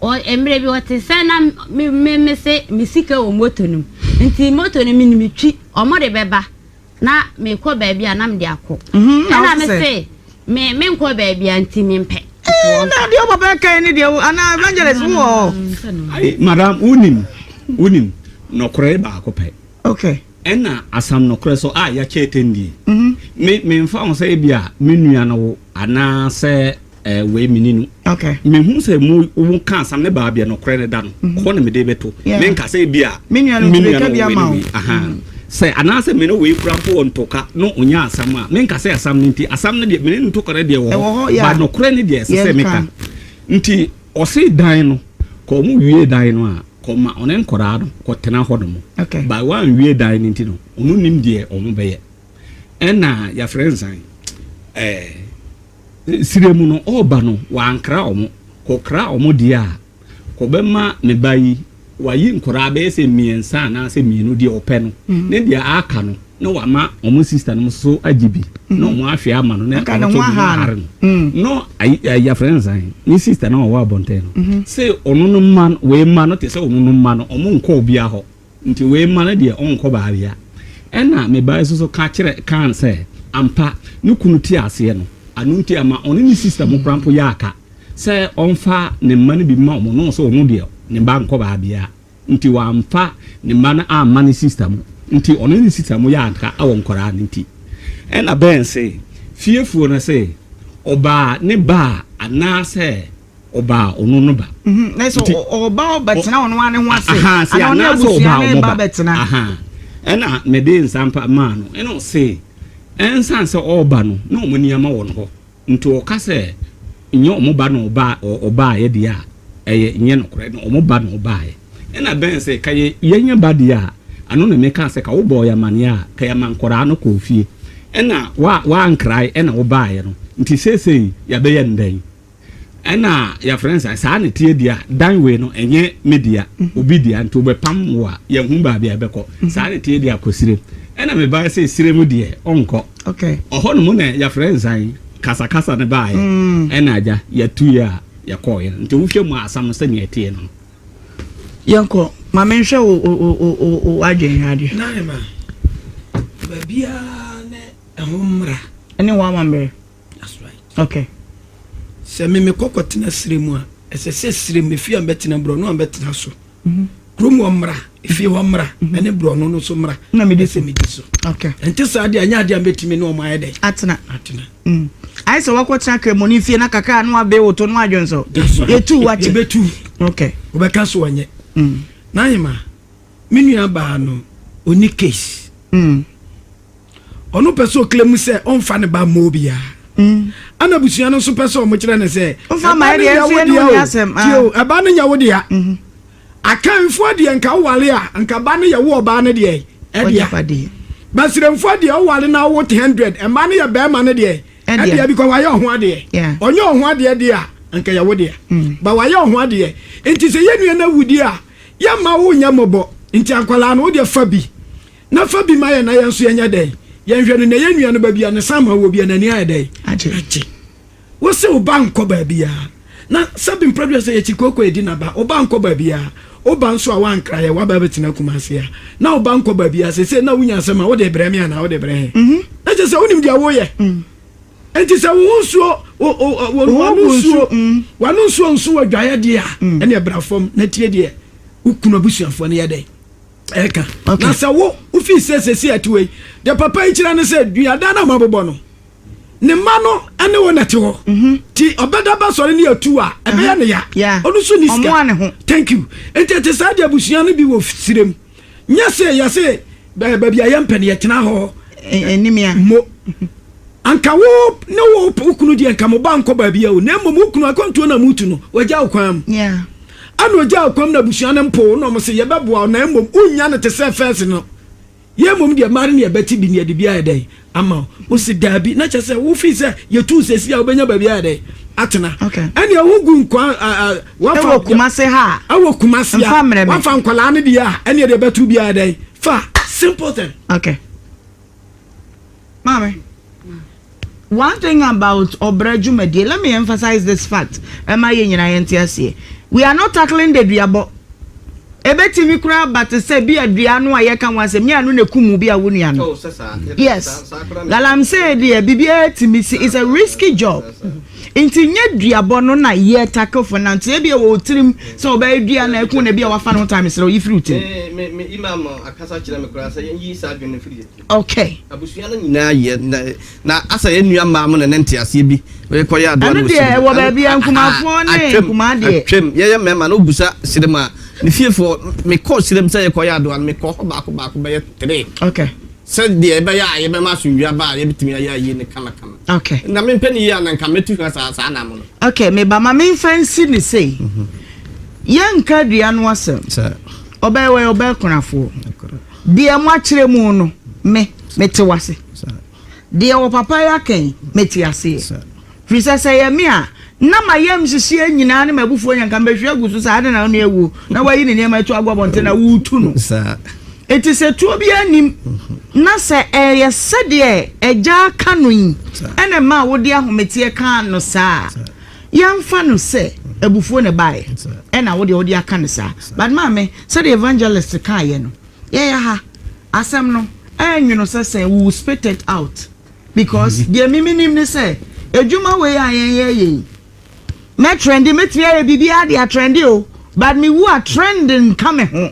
ɔ mmerɛ bi ɔte sɛ na me me me se me sika wɔ moto no mu nti moto no me nim twi ɔmo de bɛba na me kɔ baabi a na me de akɔ mhm, ɛna me se me me nkɔ baabi a nti me mpɛ. Ee na deɛ ɔpapa ɛka ne deɛ anaa evangelist wo wɔ hɔ. Madam wonim wonim nɔkorɛ baako pɛ. Okay. Ɛna asam nokorɛ so a yɛakyɛ atɛndie. Me, memfa ho sɛ ebia me nua no wo anaa sɛ eh, wei meni no. Okay. Mehu sɛ mo, wo ka asam ne baabia nokorɛ no da no, mm -hmm. hɔ na mede bɛto. Yeah. Menka sɛ ebia me nua no me nua no wei ne wei. Aha. Mm -hmm. Sɛ anaasɛ me ne wei kura mpo wɔ ntoka no ɔnya asam a, menka sɛ asam no nti, asam no deɛ, me ne no ntoka no deɛ wɔ hɔ, yeah. Ba nokorɛ no deɛ ɛsɛ sɛ meka. Nti, ɔse dan no, kɔ ɔmo wie dan no a, Kɔ ma ɔne nkɔdaa no kɔ tena hɔ nom. Okay. But wanwie dan no nti no, ɔno nim deɛ ɔmo bɛyɛ. Ɛna yɛfrɛ nsan ɛɛ sire mu no ɔɔba no wankra ɔmo. Kɔ kra ɔmo deɛ a, kɔ bɛma ne ba yi wayi nkɔdaa bɛyɛ sɛ mmiɛnsa anaasɛ mmienu deɛ ɔpɛ no. Ne deɛ aka no na wama ɔmo sister nom so agye bi na ɔmo ahwɛ ama no na ɔmo nso ɔmo ahare no no ayi yɛfrɛ no sɛn ne sister na ɔwɔ abɔnten no mhm. sɛ ɔno no mma no wei mma no te sɛ ɔno no mma no ɔmo nkɔ obiara hɔ nti wei mma no deɛ ɔnkɔ baabia ɛna me ba nso so ka kyerɛ kan sɛ ampa ne kunu te aseɛ no ano nti ama ɔne ne sister mo kora mpo yɛ aka sɛ ɔmfa ne mma no bi ma ɔmo no sɛ ɔno deɛ ne ba nkɔ baabia Nti wamfa ne mma no amma ne sista mu. Nti ɔne ne sista mu yɛ anka wɔ nkwadaa no nti. Ɛna Ben se, fiefoɔ no se, ɔbaa ne ba a anaasɛ ɔbaa ɔno no ba. Mhm, na sɛ ɔba ɔbɛtena ɔno ara ne ho ase Aha, se anaa ɔne anaasɛ abusua ɔbaa no ɔmo ba ba. bɛtena. Aha, ɛna mede nsa mpa maa no. Ɛna ɔse, ɛnsan sɛ ɔɔba no, na ɔmo nneɛma wɔ no hɔ. Nti ɔka sɛ nyɛ ɔmo ba na ɔba ɔbaayɛ deɛ a ɛyɛ nyɛ nokorɛ na ɔmo ba na ɔbaayɛ. Ɛna bɛn sɛ ka yɛ yɛnyɛ ba deɛ a ano na meka sɛ ka wo bɔɔ yɛ amaneɛ a ka yɛ ma nkɔraa no kɔɔ fie ɛna wa wankrae ɛna wo baayɛ no nti seesei yɛbɛyɛ no dɛn? Ɛna yɛfrɛ no sɛ saa na ɛteɛ deɛ a dan wei no ɛnyɛ me dea obi dea nti wobɛpam wo a yɛnhu baabi a ɛbɛkɔ saa na ɛteɛ deɛ a kɔ sirem ɛna mebaeɛ sɛ sirem deɛ ɔnkɔ ɔhɔ nom na yɛfrɛ nsan kasakasa no baeɛ mm. ɛna agya yɛtuiɛ a yɛkɔɔeɛ nti wohwɛ mu asam no sɛnea ɛteɛ no yɛnkɔ ma menhwɛ wo adwene hwɛ adeɛ na baabiara ne ɛho mmara ɛne wo amammerɛ That's right. Okay. Sɛ me mekɔ kɔtena serɛ mu a, ɛsɛ sɛ serɛ mu efie a mbɛtena borɔno a mbɛtena so. Mhm. Kurom hɔ mmra, efie hɔ mmra, mhm. ɛne borɔno no so mmra. Na medi so. Medi so. Okay. Ɛnte saa deɛ anyɛ adeɛ a mbɛtumi ne wɔn ayɛ dɛ. Atena. Atena. Mm. Ayɛ sɛ wakɔtena kramoni fie na kakra na wabe woto no adwene so. That's right. Yɛtu wakye. Yɛbɛtu. Okay. Wobɛka so ɔnyɛ. Mm. N'ahema, me nua baa no, ɔni case. Mm. Ɔno pɛ sɛ ɔkla mu sɛ ɔmfa ne ba mmɔ obiara. Mm. Ɛna abusua no nso pɛ sɛ ɔmo kyerɛ no sɛ Ɔmfa ɛba ma no ɛdeɛ nyɛ nso wo yɛne dea wo nni o. asɛm. Tie o, Ah. ɛba no nyɛ wo dea. Mhm. Akanfoɔ deɛ nka wowale a, nka ba no yɛ wo ɔbaa no deɛ ɛdea. W'agyapadeɛ. Basiremfoɔ deɛ wowale na wowo 100, mma no yɛ bɛrima no deɛ Ɛdea. ɛdea because wayɛ ɔho adeɛ. Yeah. Ɔnyɛ ɔho adeɛ deɛ a, nka yɛ wo dea. Mm. Ba wayɛ ɔho adeɛ. Nti sɛ yɛn nua no awu deɛ a, yɛmma wo nyɛ mmɔbɔ. Nti akwadaa no wo deɛ fa bi. Na fa bi ma yɛn na yɛn nso yɛnyɛ dɛn? Yɛnhwɛ no. Na yɛn nua no baabi a ne san ma wɔ bi a n'ani ayɛ dɛn? Agye. Wo se wo ba nkɔ baabiara. Na sɛbi mprɛduasa sɛ yɛkyi kooko yɛdi n'aba. Wo ba nkɔ baabiara. Wo ba nso a woankra yɛ waba abɛtena Kumasi a. Na wo ba nkɔ baabiara. Seesei na wonya asɛm a wode rebrɛ me anaa wode rebrɛ he? Na kyerɛ sɛ wonim deɛ woyɛ. Enti sɛ wo ho nsuo, wo, wo, wo, w'ano nsuo, w'ano nsuo nso wɔ adwaeɛ deɛ a, ɛneɛ bra fam na tie deɛ wo kunu abusuafoɔ no yɛ dɛn? Ɛka. Na sɛ wo wofii sɛ sɛsi ɛte wei deɛ papa yi kyerɛ ne sɛ duadan no a moabobɔ no ne mma no ne wo na ɛte hɔ mhm. ti ɔbɛda bɛsɔre ne atu a ɛbɛyɛ ne ya ɔno nso ne sika thank you nti ɛte saa deɛ abusua no bi wɔ sirem nyɛ sɛ yɛse baabi a yɛmpɛ no yɛtena hɔ animia mo anka wo ne wo wo kunu deɛ nka mo ba nkɔ baabi a o na mmom wo kunu akwantuo na mutu no wagya wo kwan mu ana ogya wo kwan mu na abusua no mpo na ɔmo se yɛbɛboa wo na mmom wonnya no te sɛ fɛs no Yɛn mmom deɛ mmaa no ne yɛbɛte bi ne yɛde bi ayɛ dɛn ama wo. Wo se daabi, na kyerɛ sɛ wofii sɛ yɛtu sɛsi a wobɛnya baabi ayɛ dɛn atena. Ɛnneɛ wogu nkwa wafa ɛwɔ Kumase ha a ɛwɔ Kumase a wafa nkwadaa no deɛ a ɛnneɛ deɛ ɛbɛto bi ayɛ dɛn fa simple thing. Okay. Maame. One thing about ɔbrɛ dwumadie, let me emphasize this fact ɛma yɛn nyinaa yɛnte aseɛ. We are not tackling the duabɔ. Ebetumi koraa aba te sɛ bi a dua no a yɛka ho asɛm nyɛ ano na ekum bi a wo nua no. Oh, Yes. Galamsey deɛ biribiara tumi si. It's a risky job. Nti nyɛ duabɔ no na yɛ tackle for now. Nti ebi wɔ tirim sɛ ɔbɛyɛ dua na ɛko na ebi a wafa no time srɛ oyi firi tirim. Me me imam akasa kyerɛ me koraa sɛ yɛnyi saa adwene no firi yɛ tirim. Okay. Abusua no nyinaa yɛ na na asɛ yɛn nua mmaa mo na ne nteaseɛ bi kɔ yɛ adoa no wɔ deɛ sirem. ɛwɔ baabi a nkumafoɔ ne nkumaa deɛ. Atwam yɛyɛ mmarima na obusa sirem a ne fiefoɔ mekɔ sirem sɛ yɛkɔ yɛ adoa no mekɔ hɔ baako baako bɛyɛ tere. Okay. Sɛ deɛ ɛbɛyɛ a yɛbɛma asomdwoeɛ aba a yɛbɛtumi ayɛ ayie no kamakama. Okay. Na mempɛ ne yie a na nka mɛtu hwa saa saa nam no. Okay, me ba ma memfa nsi ne sei. Yɛnka dua no asɛm. Ɔbɛyɛ wɔyɛ ɔbɛyɛ konafoɔ. Deɛ moakyerɛ mu no, me, mete wo ase. Deɛ ɔpapa yi aka yi, mete aseɛ. Firi sɛ, sɛ ɛyɛ me a, na m'ayamhyehyeɛ nyinaa ne m'abufuo nyinaa, nka mebɛhwie agu so sɛ, Adɛn na wo nua awuo, na woayi ne nneɛma atu agu abɔnten na woretu no? Enti sɛ tuo biara nnim, na sɛ ɛyɛ sɛdeɛ agya aka no yi na ɛmaa wode ahometeɛ kaa no saa a, yɛmfa no sɛ abufuo na ɛbaeɛ ɛna wo deɛ wode aka no saa. But maame, sɛdeɛ evangelist kaeɛ no, yɛyɛ ha, asɛm no ɛnwono sɛ sɛ we will spit it out because deɛ me menim ne sɛ adwuma wei a yɛn yɛyɛ yi, mɛ trende, mɛtumi ayɛ biribiara de atrende o, but mewu a trend nka me ho.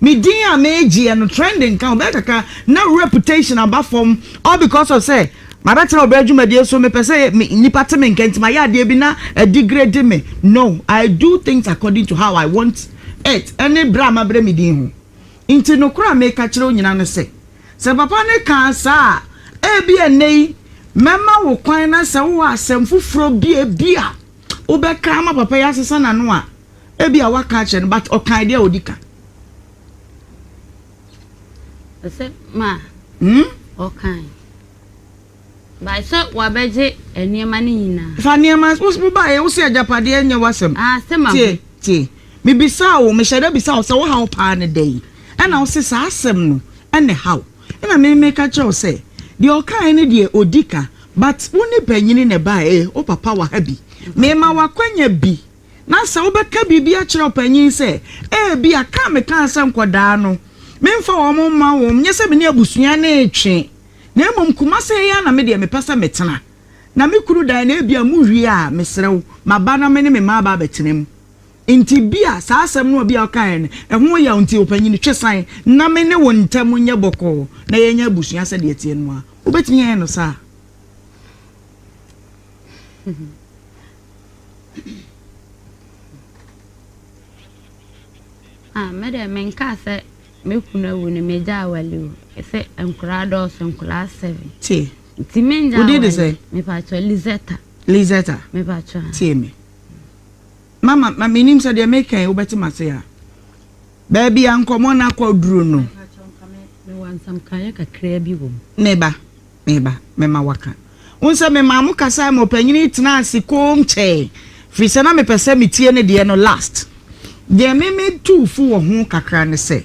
Me din a megyeɛ no trend nka ho, bɛyɛ kakra na reputation aba fam all because of sɛ mabɛtena ɔbra dwumadie so, mepɛ sɛ me nnipa te me nka nti mayɛ adeɛ bi na ɛdegrade me. No, I do things according to how I want it ɛne berɛ a mabrɛ me din ho. Nti nokorɛ a meka kyerɛ wo nyina ne sɛ, sɛ papa no kaa saa a, ebia nnɛ yi mɛma wo kwan na sɛ wowɔ asɛm foforɔ bi a ebia wobɛka ama papa yi asesa n'ano a, Ebia waka akyerɛ no but ɔkae deɛ ɔdi ka. Ɔsɛ ma hmm? ɔkae. But sɛ wabɛgye nneɛma no nyinaa. Fa nneɛma wo baeɛ wo sɛ agyapadeɛ nyɛ w'asɛm. Ah, sɛ ma tie tie. Mebisaa wo mehyɛ da bisaa wo sɛ wo haw paa ne dɛn ɛna wo se saa asɛm no ɛna ɛhaw ɛna me meka kyerɛ wo sɛ deɛ ɔkae no deɛ ɔdi ka but wo ne panyini na ɛbaeɛ wo papa wɔ ha bi mema w'akwanya bi Na sɛ wobɛka biribi akyerɛ ɔpanyin sɛ, Ebia ka a mekaa sɛ nkwadaa no, memfa wɔn mma wɔn, nyɛ sɛ me ne abusua no retwe, na mmom Kumasi ha yi ara na me deɛ mepɛ sɛ metena. Na me kunu dan no, ebia muwie a, mesrɛ wo, maba na me ne me mma aba abɛtena mu. Enti bi a saa asɛm no a bi a wokaeɛ no, ɛho yaw nti, ɔpanyin, twe san na me ne wo ntam nyɛ bɔkɔɔ na yɛnyɛ abusua sɛdeɛ ɛteɛ no ara. Wobɛtumi ayɛ no saa? Ah, me deɛ menkaa sɛ me kunu awu no megya awale o. Sɛ nkoraa dɔɔso, nkoraa seven. Tie. Nti mengya awale. Wodi de sɛ? Mepatwɔ Lizetta. Lizetta. Mepatwɔ. Tie me. Mama, ma menim sɛ deɛ meka yi wobɛte m'ase a. Baabi a nkɔmmɔ no akɔduru no. Mewɔ nsɛmkaeɛ kakraa bi wɔ mu. Meba. Meba, mɛma woaka. Wohu sɛ memaa mo kasae ma ɔpanyin yi tenaa ase komm kyɛe, firi sɛ na mepɛ sɛ metie ne deɛ no last. Deɛ me metuu fo wɔ ho kakra ne sɛ,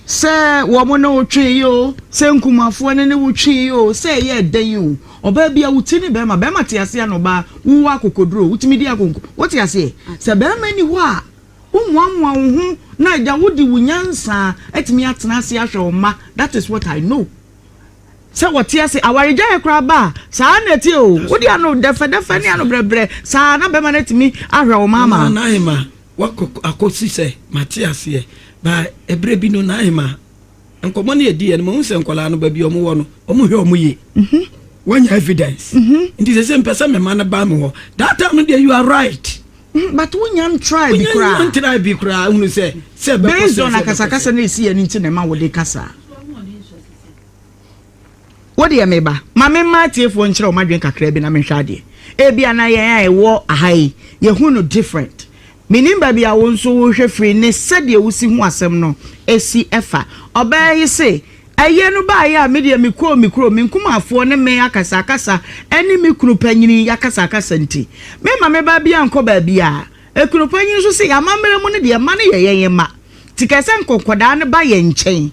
sɛ wɔn ne wo twee oo, sɛ nkumafoɔ no ne wo twee oo, sɛ ɛyɛɛ dɛn oo, ɔbaa biara wo ti ne bɛrima, bɛrima te aseɛ na ɔbaa wowɔ akokoduro, wotumi di akonko, wote aseɛ? Sɛ bɛrima nni hɔ a, womoamoa wo ho na agya wode wo nyansa atumi atena ase ahwɛ wo mma, that is what I know. Sɛ wɔte ase, awaregyaeɛ koraa ba a, saa ara na ɛteɛ o. Wode ano dɛfɛdɛfɛ ne ano brɛbrɛ saa na bɛrima no atumi ahwɛ wo mma ama. Nana Ahima, woakɔ akɔsi sɛ mate aseɛ. Ba ɛberɛ bi no na ahema nkɔmmɔ no yɛdiiɛ no mahu sɛ nkwadaa no baabi ɔmo wɔ no ɔmo hwɛ ɔmo yie. Wanya evidence. Nti sɛ sɛ mpɛ sɛ mema no ba me hɔ. That time no deɛ you are right. But wonya ntry bi koraa. Wonya ntry bi koraa hunu sɛ sɛ ɛbɛkɔ sɛ Based on akasakasa na esi yɛ no nti na ɛma wode kasa. Wo deɛ me ba, ma me mma atiefoɔ nkyerɛ wɔn adwene kakra bi na menhwɛ adeɛ. Ebia na yɛn a ɛwɔ aha yi, yɛhu no different. Mennim baabi a wo nso wohwɛ firi ne sɛdeɛ wosi hu asɛm no si fa. Ɔbaa yi se, Ɛyɛ no baeɛ a me deɛ mekɔɔ me kurom, me nkumafoɔ ne me akasakasa ne me kunu panyini akasakasa nti, memma me ba biara nkɔ baabiara. Ekunu panyin nso se, Yɛn amammerɛ mu no deɛ, mma no yɛ yɛn mma. Nti kɛsɛ nka nkwadaa no ba yɛn nkyɛn.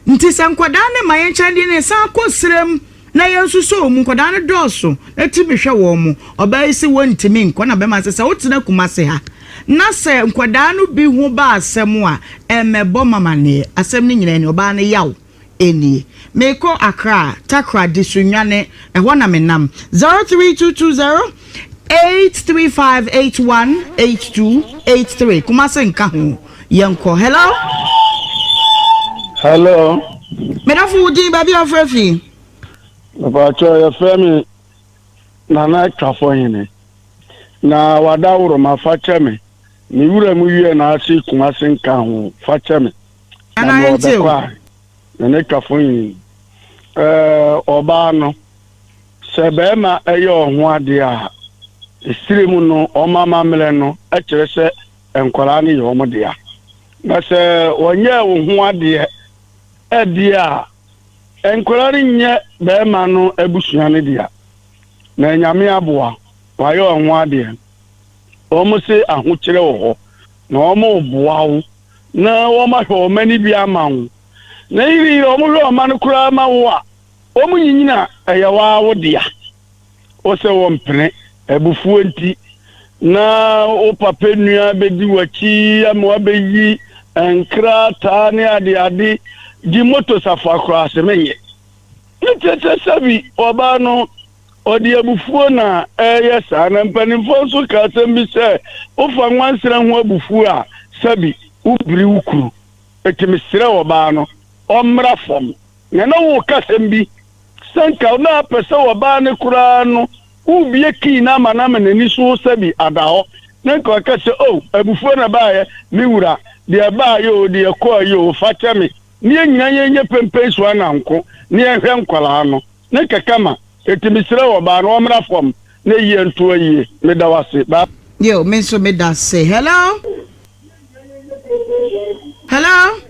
Nti sɛ nkwadaa no mma yɛn nkyɛn deɛ ne san kɔ serem na yɛn nso sɔ wɔn mu. Nkwadaa no dɔɔso na tumi hwɛ wɔn mo. Ɔbaa yi se wɔntumi nkɔ na bɛrima se sɛ wotena Kumase ha na sɛ nkwadaa no bi ho ba asɛm a ɛmmɛbɔ m'amaneɛ. Asɛm no nyinaa ni. Ɔbaa no yaw. Nie. Merekɔ Accra, Takoradi, Sunyani, ɛhɔ na menam. 03220 835 81 82 83 Kumasi nka ho. Yɛnkɔ. Hello? Hello. Medafo wo din baabi a wofrɛ fi? Mepatwɛ yɛfrɛ me Nana Twafo Hene. Na wadaworo fa kyɛ me. Me wura mu wie na ase Kumasi nka ho fa kyɛ me. Na me ɔbɛkɔ a Nana Twafo Hene. Ɛɛ ɔbaa no sɛ bɛrima ɛyɛ ɔho adeɛ a esire mu no ɔma amammerɛ no ɛkyerɛ sɛ nkwadaa no yɛ wɔn dea. Na sɛ wɔnyɛɛ wo ho adeɛ ɛdeɛ a nkwadaa no nyɛ bɛrima no abusua no dea. Na Nyame aboa wayɛ ɔho adeɛ. Wɔn se ahokyerɛ wɔ hɔ na wɔn boa wo na wɔn ahwɛ wɔn ani bi ama wo. Na yiri yiri wɔn hwɛ wɔn no koraa ma wo a wɔn nyinyina a ɛyɛ waa wo dea. Wo sɛ wɔn pene abufuo nti na wo papa nua bɛdi w'akyi ama wabɛyi nkrataa ne adeade gye moto safoa koraa se menyɛ. Ne kyerɛ sɛbi ɔbaa no ɔde abufuo na ɛyɛ saa na mpanimfoɔ nso ka asɛm bi sɛ wofa nwansena ho abufuo a sɛbi wobiri wo kuru. Enti mesrɛ ɔbaa no ɔmmra fam. Na na woka asɛm bi sɛ nka na apɛ sɛ ɔbaa no koraa no wobie kii no ama no ama n'ani so sɛbi ada hɔ na nka ɔka sɛ oh abufuo na baayɛ me wura deɛ ɛbaayɛ o deɛ ɛkɔɔyɛ o fa kyɛ me ne yɛn nyinaa yɛnyɛ pempen so ananko ne yɛnhwɛ nkwadaa no ne kɛkɛ ma enti mesrɛ ɔbaa no ɔmmra fam na yie nto ayie meda wo ase bye. Yo, me nso meda ase. Hello? Hello?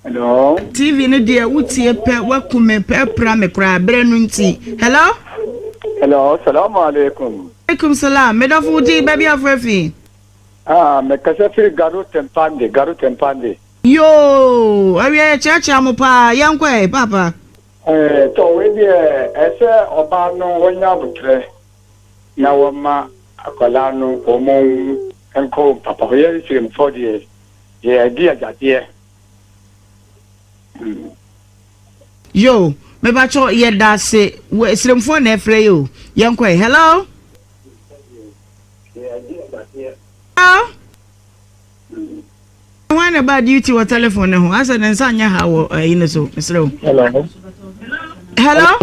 Hello. TV no deɛ wotie pɛ waku me pɛ pra me koraa berɛ no nti. Hello? Hello, salamu alaikum. Alaikum salam. Medɔfo wo din baabi afrɛ fi? Ah, mekasa firi Garu Tempande, Garu Tempande. Yoo, awia yɛkyeakyea mo paa. Yɛnkɔ ɛ, paapa. Eh, tɔ wei deɛ ɛsɛ ɔbaa no wɔnya abotrɛ na wɔma akwadaa no wɔn nkɔ wɔn papa hɔ. Yɛn Nsirimfoɔ deɛ yɛdi agyadeɛ. Yo, mepakyɛw yɛda ase. Wɔ Sremfoɔ na ɛfrɛ yi o. Yɛnkɔ ɛ. Hello? Hello? Hwan na ɛbaa duty wɔ telephone ne ho? Asɛ ne nsa nyɛ ha wɔ ɛyi ne so. Mesrɛ wo. Hello. Hello?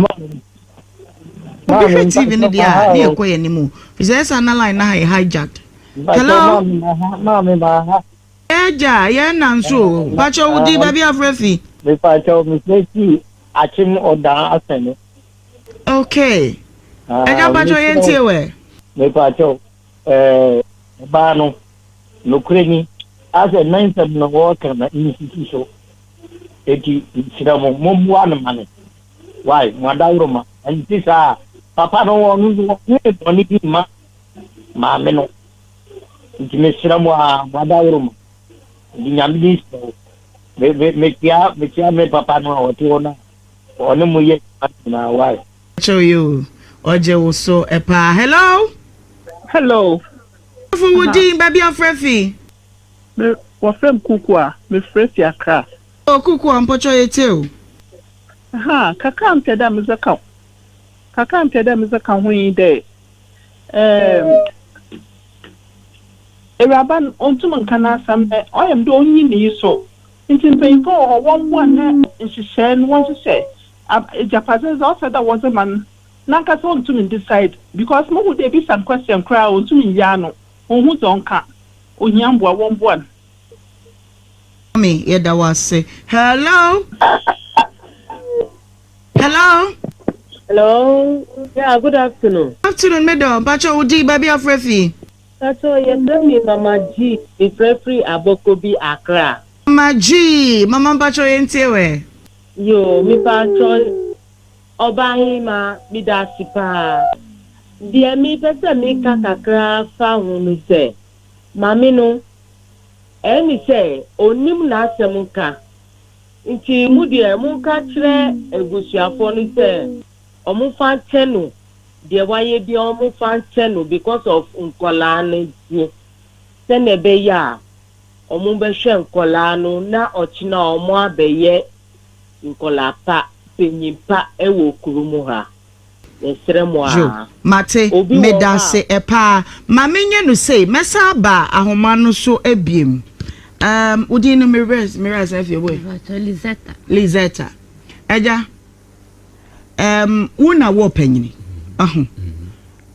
Obi hwɛ TV no deɛ a ne yɛkɔ yɛn anim o. Fisɛ ɛsɛ na line na ha yɛ hijacked. Hello? Maame ma ha. Ɛgya yɛn na nso o. Pakyɛ wo di baabi afrɛ fi. Mepakyɛ mefrɛ fi Akyem Ɔdan Asɛne. Okay. Ɛgya pakyɛ yɛn tie wɛ. Mepakyɛ ɛɛ ɔbaa no nokorɛ ni asɛ ne nsɛm no wɔka na nsisi so. Eti mesrɛ mo mommoa no ma me. Why mo adaworoma ɛnte saa papa no ɔno no ɔnyɛ bɔne bi mma maame no. Nti mesrɛ mo a mo adaworoma. Nti Nyame din srɛ wo. Me me mekyia mekyia me papa no a ɔte hɔ no a ɔne mo yɛ adwuma no nyinaa why. Kyɛw yi o, ɔgye wo so paa. Hello. Hello. Fo wo din, baabi a wofrɛ fi? Me wɔfrɛ me Kukua, mefrɛ fi Accra. Oh Kukua, mpɔkyɛw yɛtie o. Ahaa, kakra a mepɛ dɛ medze ka kakra a mepɛ dɛ medze ka ho nye dɛ, ɛɛm. Ewuraba no onntum nnka n'asɛm na ɔyɛ me dɛ onnyi ne yi so. Ntsi mpanyimfo wɔ hɔ wɔmboa no na nhyehyɛɛ no wɔnhyehyɛ ab egyapadze no dza ɔsɛ dɛ wɔdze ma no nankasa onntum nndecide because muhu dɛ ebisa no question koraa a onntum nnyi ano, onnhu dza ɔnka. Ohia mboa, wɔmboa no. Mummy yɛda wo ase. Hello Hello. Hello yeah good afternoon. Afternoon me dɔ mpakyɛ wo din baabi afrɛ fi. Mpakyɛ yɛfrɛ me mama G me frɛ firi Abokobi Accra. Mama G mama mpakyɛ yɛn tie wɛ. Yoo me pakyɛ ɔbaahemaa me da ase paa deɛ me pɛ sɛ me ka kakra fa ho ne sɛ mame no ɛyɛ me sɛ ɔnim n'asɛm nka nti mo deɛ monka kyerɛ abusuafoɔ no sɛ ɔmo fa nkyɛ no deɛ wayɛ biara ɔmo fa nkyɛ no because of nkɔlaa no nti sɛnea ɛbɛyɛ a ɔmo bɛhwɛ nkɔlaa no na ɔkyena ɔmo abɛyɛ nkɔlaa pa panyin pa ɛwɔ kurom ha yɛsrɛ mo Jo, a mate, obi wɔ meda hɔ ase ɛpaa. Ma menyɛ no sei, mɛsa aba ahoma no so abiem. Um, wodin no merɛ merɛ sɛ afie boy. Mpakyɛ Lizetta. Lizetta. Ɛgya, um, wo na wɔ panyini. Aho.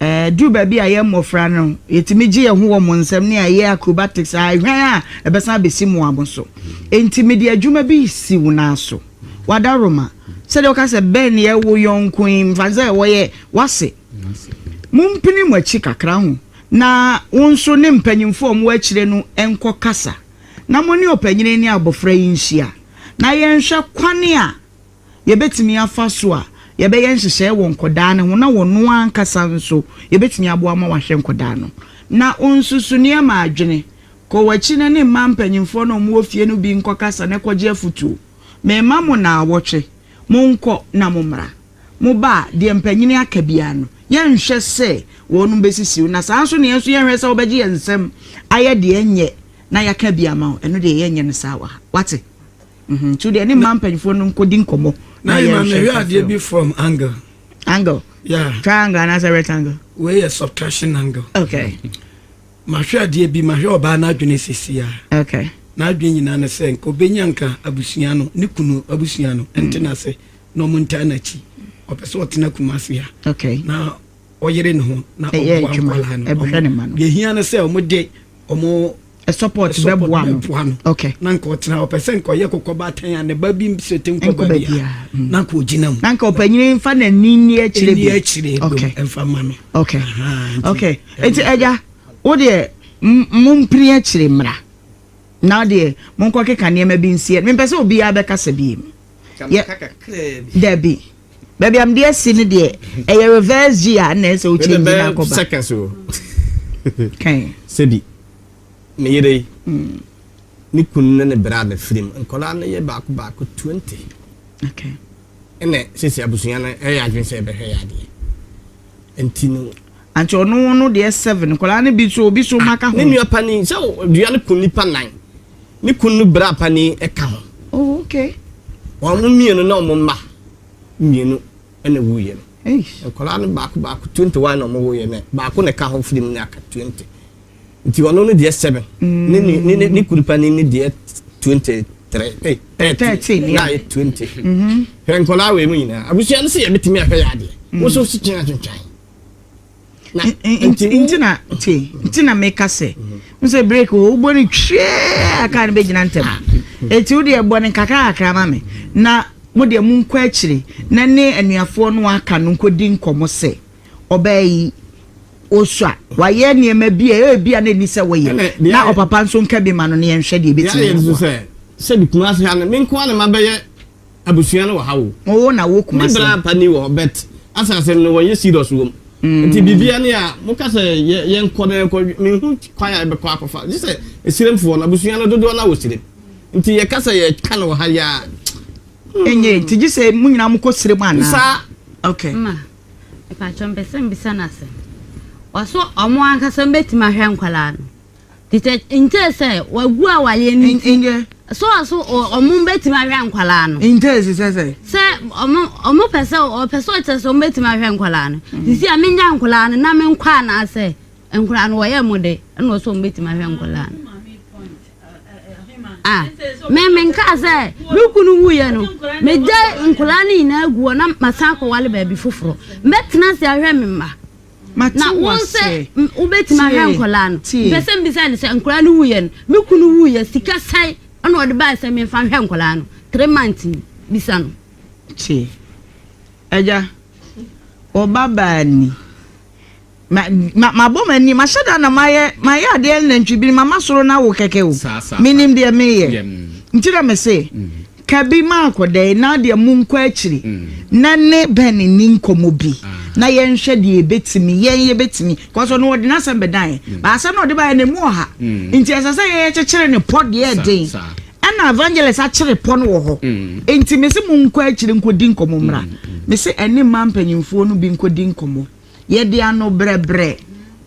Eh, duru baabi a yɛ mmɔfra no, yɛtumi gye yɛn ho wɔ mo nsɛm ne a ɛyɛ acrobatics a ɛhwɛn a ɛbɛsan abɛsi mo abo so. Enti mede adwuma bi si wo nan so. Wada Roma. Sɛdeɛ woka sɛ bɛn yɛ wo yɔnko yi, mfa sɛ wɔyɛ wase. Mompini mo akyi kakra ho na wo nso ne mpanyimfoɔ a wɔwɔ akyire no nkɔ kasa na mo ne ɔpanyini ne abɔfra yi nhyia na yɛnhwɛ kwane a yɛbɛtumi afa so a yɛbɛyɛ nhyehyɛe wɔ nkɔdaa no ho na wɔno ankasa nso yɛbɛtumi aboa ma wahwɛ nkɔdaa no na wo nso so nneɛma adwene kɔ w'akyi na ne mma mpanyimfoɔ no a wɔwɔ fie no bi nkɔ kasa na kɔgye afotuo mema mo na awɔtwe monkɔ na mommra moba a deɛ mpanyini aka biara no yɛnhwɛ sɛ wɔnom bɛsisiw na saa nso ne yɛn nso yɛnhwɛ sɛ wobɛgye yɛn nsɛm ayɛ deɛ nyɛ na yɛaka bi ama wo ɛno deɛ yɛnyɛ no saa wɔ ha wate nti deɛ ne mma mpanyinfoɔ no nkɔdi nkɔmmɔ na yɛ mehwɛ adeɛ bi from angle angle yeah triangle anaasɛ rectangle wei yɛ subtraction angle okay mahwɛ adeɛ bi mahwɛ ɔbaa n'adwene sisi a okay n'adwene nyinaa ne sɛ nka obɛnya nka abusua no ne kunu abusua no ɛnte n'ase na ɔmo ntaa n'akyi ɔpɛ sɛ ɔtena Kumase a okay na ɔyere ne ho na Ɛyɛ ɔboa adwuma, nkɔlaa no ɛbɛhwɛ ne ma no. deɛ hia ne sɛ ɔmo de ɔmo support bɛboa no bɛboa no okay na nka ɔtena ɔpɛ sɛ nka ɔyɛ kɔkɔ baatan a ne ba bi sete nkɔ Nkɔ baabi a baabiara, mm. na nka ɔgyina mu na nka ɔpanyini mfa n'ani nni akyire ɛni bi akyire dom okay ɛmfa ma no okay Aha, nti okay nti agya wo deɛ mompini akyire mmra na deɛ monkɔ keka nneɛma bi nsie mempɛ sɛ obiara bɛkasa biem yɛ dabi baabi a mede asi no deɛ ɛyɛ reverse g a na ɛsɛ wo change no akɔba seconds o kɛn sɛbi me yere yi ne kunu ne ne bra na firi mu nkɔlaa no yɛ baako baako 20 okay ɛna sisi abusua no ɛyɛ adwene sɛ ɛbɛhwɛ yɛ adeɛ nti no anti ɔno no deɛ seven nkɔlaa no bi so obi so maka ho ne nua panin sɛ dua no kun nipa nan ne kun no bra panin ɛka ho oh okay wɔn mo mmienu na wɔn mma mmienu ɛna wuyɛ no Eish. nkɔlaa no baako baako 21 na wɔn wuyɛ no baako na ɛka ho firi mu na aka 20 nti ɔno no deɛ seven ne ne ne ne kunu panin ne deɛ 23 eh 13 13, na yeah. ayɛ 20 hwɛ nkɔlaa wei mu nyinaa abusua no sɛ yɛbɛtumi ahwɛ yɛ adeɛ woso si kyɛn atwentwɛn na nti nti na tie nti na meka sɛ n sɛ break wɔ wobɔ no twee a kaa no bɛgyina ntɛm eti wo deɛ bɔ no nkakra kakra ma me na mo deɛ monkɔ akyire na ne anuafoɔ no aka no nkɔdi nkɔmmɔ sɛ ɔbaa yi osua wayɛ nneɛma bi a ɛyɛ bi a na ɛni sɛ wɔyɛ Ɛnɛ, deɛ na ayɛ- ɔpapa nso nka bi ma no ne yɛnhwɛ deɛ deɛ ɛbɛtumi ayɛ nso aboa sɛ sɛbi Kumase ha no me nko ara na mabɛyɛ abusua no wɔ ha o wo na wo ne Kumase bra pani wɔ hɔ but asa asɛm no wɔnyɛ serious wɔ mu nti biribia ne a moka sɛ yɛ- yɛnkɔ na yɛnkɔ menhu kwan a yɛbɛkɔ akɔfa gye sɛ esiremfoɔ no abusua no dodoɔ no a wɔ sirem nti yɛka sɛ yɛka no wɔ ha yɛ a ɛnyɛ nti gye sɛ mo nyinaa mokɔ sire mu anaa saa okay Ma, mpakyɛ mpɛ sɛ mbisa no asɛm. Ɔso ɔmo ankasa mbɛtumi ahwɛ nkwadaa no. Tete nkyɛn sɛ wagu awareɛ no nti. Nyɛ So ɔso ɔmo mbɛtumi ahwɛ nkwadaa no. ntɛsi sɛ sɛ Sɛ ɔmo ɔmo pɛ sɛ ɔpɛ sɛ ɔkyerɛ sɛ ɔmo bɛtumi ahwɛ nkwadaa no. Sisi a menya nkwadaa no na menkɔ anaasɛ. Nkwadaa no wɔyɛ mo de ɛna ɔsɛ wɔn bɛtumi ahwɛ nkwadaa no. Ah, me menkaa sɛ me kunu wuiɛ no megya nkwadaa no nyinaa gu hɔ na masan akɔwale baabi foforɔ. Mɛtena ase ahwɛ me mma. Na wo sɛ wobɛtumi ahwɛ nkwadaa no. Mpɛ sɛ mbisa ne sɛ nkwadaa no wuiɛ no me kunu wuiɛ sika sɛn ɛna ɔde baeɛ sɛ memfa nhwɛ nkwadaa no three months ni bisa no. Tie, agya, wo ba baa ni. Ma, ma, mabɔ m'ani, mahyɛ da na mayɛ, mayɛ adeɛ nantwibiri, mama soro no awo kɛkɛ o. Menim deɛ meyɛ. Nti na mese, ka bi ma akɔda yi, na deɛ monkɔ akyiri, na ne Ben nni nkɔmmɔ bi, na yɛnhwɛ deɛ yɛbɛtumi, yɛn yɛbɛtumi, kɔsɔ no wɔde n'asɛm bɛdan yɛn. Ba asɛm na ɔde baeɛ no emu ɔha. Nti ɛsɛ sɛ yɛyɛ kyekyere ne pɔ deɛ ɛden. Ɛna evangelist akyere pɔ no wɔ hɔ. Nti mese monkɔ akyiri nkɔdi nkɔmmɔ mmra. Mese ɛne mmaa mpanyinfoɔ no bi nkɔdi nkɔmmɔ. Yɛde ano brɛbrɛ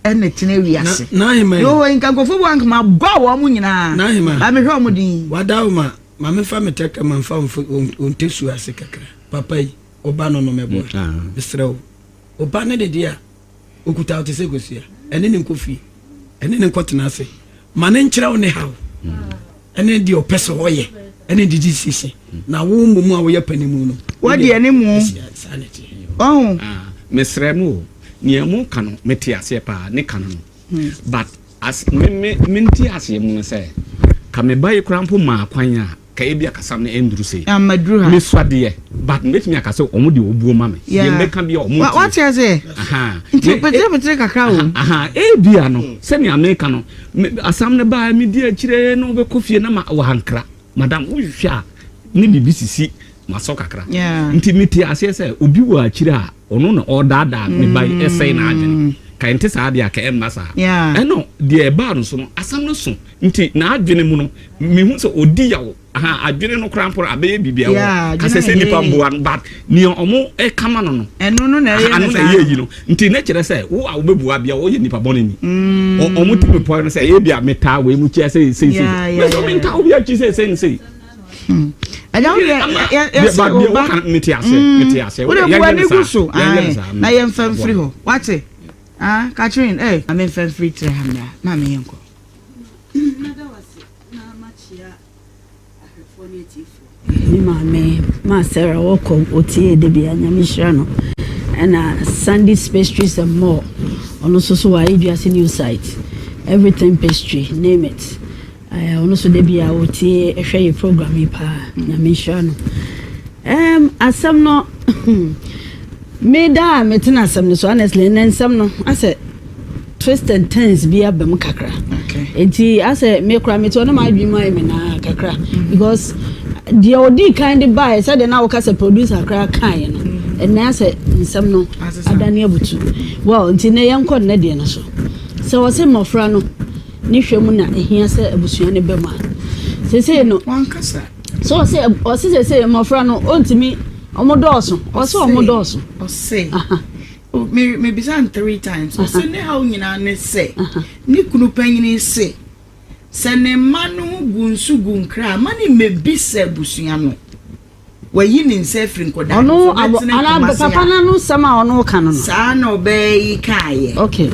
na ɛtena wiase. Yehowa nka nkurɔfoɔ bi wɔ anka mabɔ wɔn mo nyinaa. Ba mehwɛ wɔn din. Wadaoma, ma memfa me tɛkrɛma mfa wo ntasuo ase kakra. Papa yi, wo ba no no mɛboa. Mesrɛ wo, wo ba no de deɛ a ɔkuta wo te sɛ kosua. Ɛne no nkɔ fie. Ɛne no nkɔtena ase. Ma no nkyerɛ wo ne haw. ɛne deɛ ɔpɛ sɛ ɔyɛ ɛne de di sisi na wo mmom a woyɛ panimu no wadeɛ ne mu ɔho ah, mesrɛ mo o nea mo ka no mete aseɛ paa ne ka no no hmm. but as me me mente aseɛ mu no sɛ ka me ba yi koraa mpo maa kwan a ka ebi akasam no ɛnduru sei mesua deɛ but mɛtumi aka sɛ ɔmo de obuo ma me deɛ mɛka bi a ɔmo tie wate aseɛ nti peterepetere kakra o ebia no sɛnea meka no asam no baa medi akyire na wobɛkɔ fie na ma wankra madam wohwehwɛ a ne biribi sisi masɔ kakra nti mete aseɛ sɛ obi wɔ akyire a ɔno na ɔdaadaa me ba yi ɛsɛe n'adwene mm. ka ɛnte saa deɛ a ka ɛmma saa ɛno deɛ ɛbaa no so no asam no so nti n'adwene mu no mehu sɛ ɔdi yaw Aha adwene no koraa mpo abɛyɛ biribi a ɛwɔ kasɛ sɛ nipa mboa no but nea ɔmo ɛkama no no ɛno no na ɛyɛ no na ɛyɛ yi no nti ne kyerɛ sɛ wo a wobɛbua bia wɔyɛ nipa bɔne ni mm. ɔmo ti mi pɔn no sɛ ebi a metaa wei mu kyɛ sɛ sei sei mɛ so mentaa obi akyi sɛ sei sei hmm. ɛnna wo deɛ yɛsɛ ɔba mete aseɛ mm. mete aseɛ wo deɛ bu ani gu so na yɛmfa mfiri hɔ wate ah Catherine eh maame mfa mfiri tiri ha mmra maame yɛnkɔ Ahwɛfoɔ ne atiefoɔ. Me maame ma Sarah wɔkɔ otie da bia nyame nhyira no ɛna Sandy's pastries and more ɔno nso so wɔ Ayeduase new site everything pastry name it ɔno nso da bia otie ɛhwɛ yɛ program yi paa nyame nhyira no um, asɛm no me da a metena asɛm no so honestly ɛnɛ nsɛm no asɛ twist and turns bi aba mu kakra nti asɛ me kora mete ɔne m'adwene mu ayɛ me naa kakra mm-hmm. because deɛ ɔdii kan de baeɛ sɛdeɛ na woka sɛ producer koraa kaeɛ no mm-hmm. ɛnɛ asɛ nsɛm no adane abutu well nti nɛ yɛnkɔ nnɛ deɛ no so sɛ wɔse mmɔfra no ne hwɛ mu na ɛhia sɛ abusua no bɛ mu a sesei no so ɔse ɔse sesei mmɔfra no ɔntumi ɔmo dɔɔso ɔse ɔmo dɔɔso ɔse Me mebisa no three times. Ɔse ne haw nyinaa ne sɛ ne kunu panyini se sɛ ne mma no ho gu nsu gu nkra a ma ne mmebisa abusua no. Wayi ne nsa afiri nkɔdaa no so ɔbɛtena Kumasi a. Papa no ano nsɛm a ɔno ka no no. Saa na ɔbaa yi kaayɛ. Okay.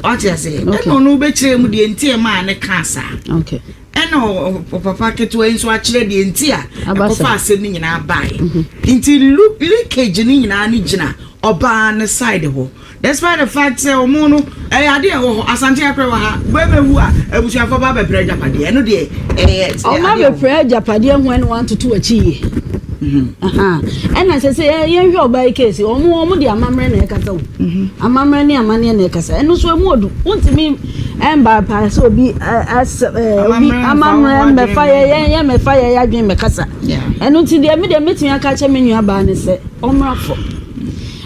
Wate ase? Ɛna ɔno bɛkyerɛ mu deɛ nti ɛmaa ne kaa saa. Okay. Ɛna ɔpapa ketewa yi nso akyerɛ deɛ nti a ɛkɔfa asɛm no nyinaa baeɛ. Mhm. Nti leakage no nyinaa no gyina ɔbaa no side hɔ. Despite the fact sɛ ɔmo no ɛyɛ adeɛ ɛwɔ hɔ Asante akorɛ wɔ ha bɛrima wu a abusuafoɔ ba bɛpere agyapadeɛ ɛno deɛ ɛyɛ Ɔmo abɛpere agyapadeɛ ho ɛna wantoto akyi yie. Mhm. Ɛna sɛ sɛ yɛnhwɛ ɔbaa yi case ɔmo ɔmo de amammerɛ na ɛkasa o. Mhm. Amammerɛ ne amanneɛ na ɛkasa. Ɛno nso emu odu. Wontumi ɛmbaapaa sɛ obi asɛ obi amammerɛ mbɛfa yɛ yɛn yɛn mɛfa yɛ yɛ adwene mɛkasa. Ɛno nti deɛ me deɛ mɛtumi aka akyɛ me nua baa ne sɛ ɔmmra fam.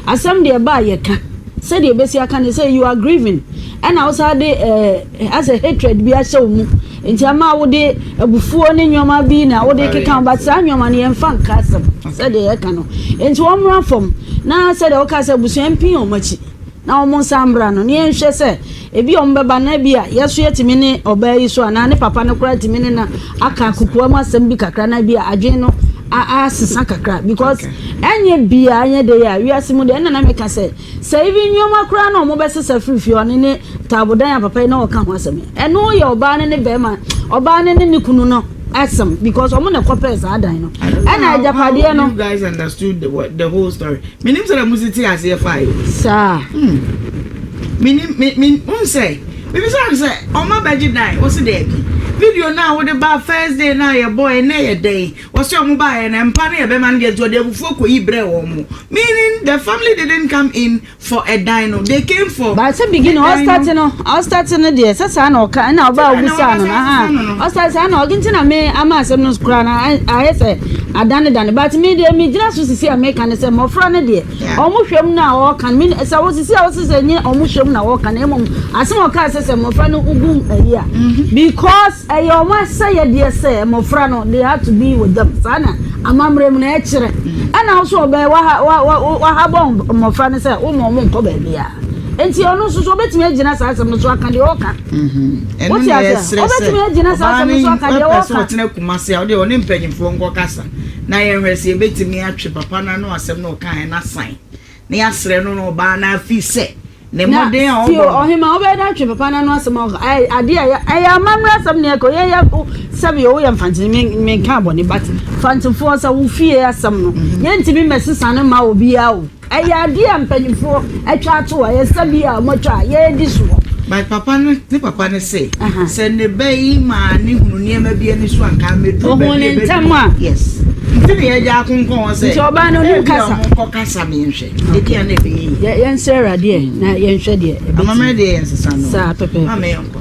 Asɛm deɛ ɛba a yɛka. Sɛdeɛ ɛbɛsi aka ne sɛ you are grieving ɛna wosan de ɛɛ asɛ hatred bi ahyɛ wo mu nti ama wode abufuo ne nneɛma bi na wode keka ho but saa nneɛma no yɛmfa nka asɛm sɛdeɛ yɛka no nti wɔmmra fam na sɛdeɛ woka sɛ abusua mpin wɔn akyi na wɔn nsa mmra no na yɛnhwɛ sɛ ebi a wɔn bɛba na ebi a yɛso yɛtumi ne ɔbaa yi so anaa ne papa no koraa tumi ne na aka kokoa mu asɛm bi kakra na ebi a adwene no. asesa kakra because ɛnyɛ bia ɛnyɛ de yɛ a wiase mu deɛ ɛna na meka sɛ sɛ even nneɛma koraa na wɔn bɛsesa firi fie ɔne ne taabodan a papa yi na ɔka ho asɛm ɛno yɛ ɔbaa ne ne bɛrima ɔbaa ne ne ne kunu no asɛm because wɔn na ɛkɔpɛɛ saa dan no ɛna agyapadeɛ no. you guys understood the, the whole story menim sɛ na mo si te aseɛ fa yi. saa. Hmm. Menim me me n sɛ bibisa no sɛ ɔma bɛgye dan wɔsi dɛbi video no a wode ba first day no a yɛbɔ ɛnɛ yɛ dɛn wɔsi ɔmo ba yɛ na mpa no yɛ bɛma no deɛ nti ɔde abufuo kɔyi brɛ wɔn mo meaning the family didn't come in for ɛdan no they came for. But sɛ beginning ɔstart no ɔstart no deɛ sɛ saa na ɔka ɛna ɔba a obisaa no no aha ɔstart saa na ɔge nti na me ama asɛm no koraa na ayɛ sɛ adanedane but me deɛ me gyina so sisi a meka ne sɛ mmɔfra no deɛ ɔmo hwɛ mu na ɔka no me sɛ wo sisi a wɔsi sɛ nye ɔmo hwɛ mu na ɔka no mmom asɛm a ɔka sɛ sɛ mmɔfra no gu ayi a because ɛyɛ ɔmo asɛyɛdeɛ sɛ mmɔfra no they have to be with them saa na amammerɛ mu no ɛkyerɛ ɛna wo so ɔbɛn waha wa wa wahabɔ mmɔfra no sɛ woma ɔmo nkɔ baabiara nti ɔno nso so ɔbɛtumi agyina saa asɛm no so aka deɛ ɔka mm-hmm. wote aseɛ ɔbɛtumi agyina saa asɛm no so aka deɛ ɔka ɔtena kumase a ɔde ɔne mpanyinfoɔ nkɔ kasa na yɛnhwɛ sɛ yɛbɛtumi atwe papa no ano asɛm no ɔka ɛ n'asan na yɛasrɛ no na ɔbaa no afi sɛ ne mmɔden a ɔbɔ no. Ɔhema wobɛyɛ dɛ atwe papa no ano asɛm a ɔka adeɛ a ɛyɛ amammerɛ asɛm ne ɛkɔ yɛyɛ sɛbi woyɛ mfantene menka bɔne but mfantefoɔ sɛ wo fie asɛm no mhm. yɛntumi mmɛsesa no ma obiara o ɛyɛ adeɛ a mpanyinfoɔ atwa ato a yɛsɛ bi a wɔatwa a yɛredi soɔ. But papa no ne papa no se sɛ ne ba yi maa ne hunu nneɛma bi ani so anka mɛduru baabi a ntɛm a yes nti na yɛgya akonkɔn hɔ sɛ nti ɔbaa no ɔnim kasa ebi a ɔmo nkɔ kasa meyɛnhwɛ ebi a na ɛbɛyɛ yie yɛnsrɛ awurade ɛ na yɛnhwɛ deɛ ɛbɛti amammerɛ deɛ yɛnsesa no saa pɛpɛɛpɛ maame yɛnkɔ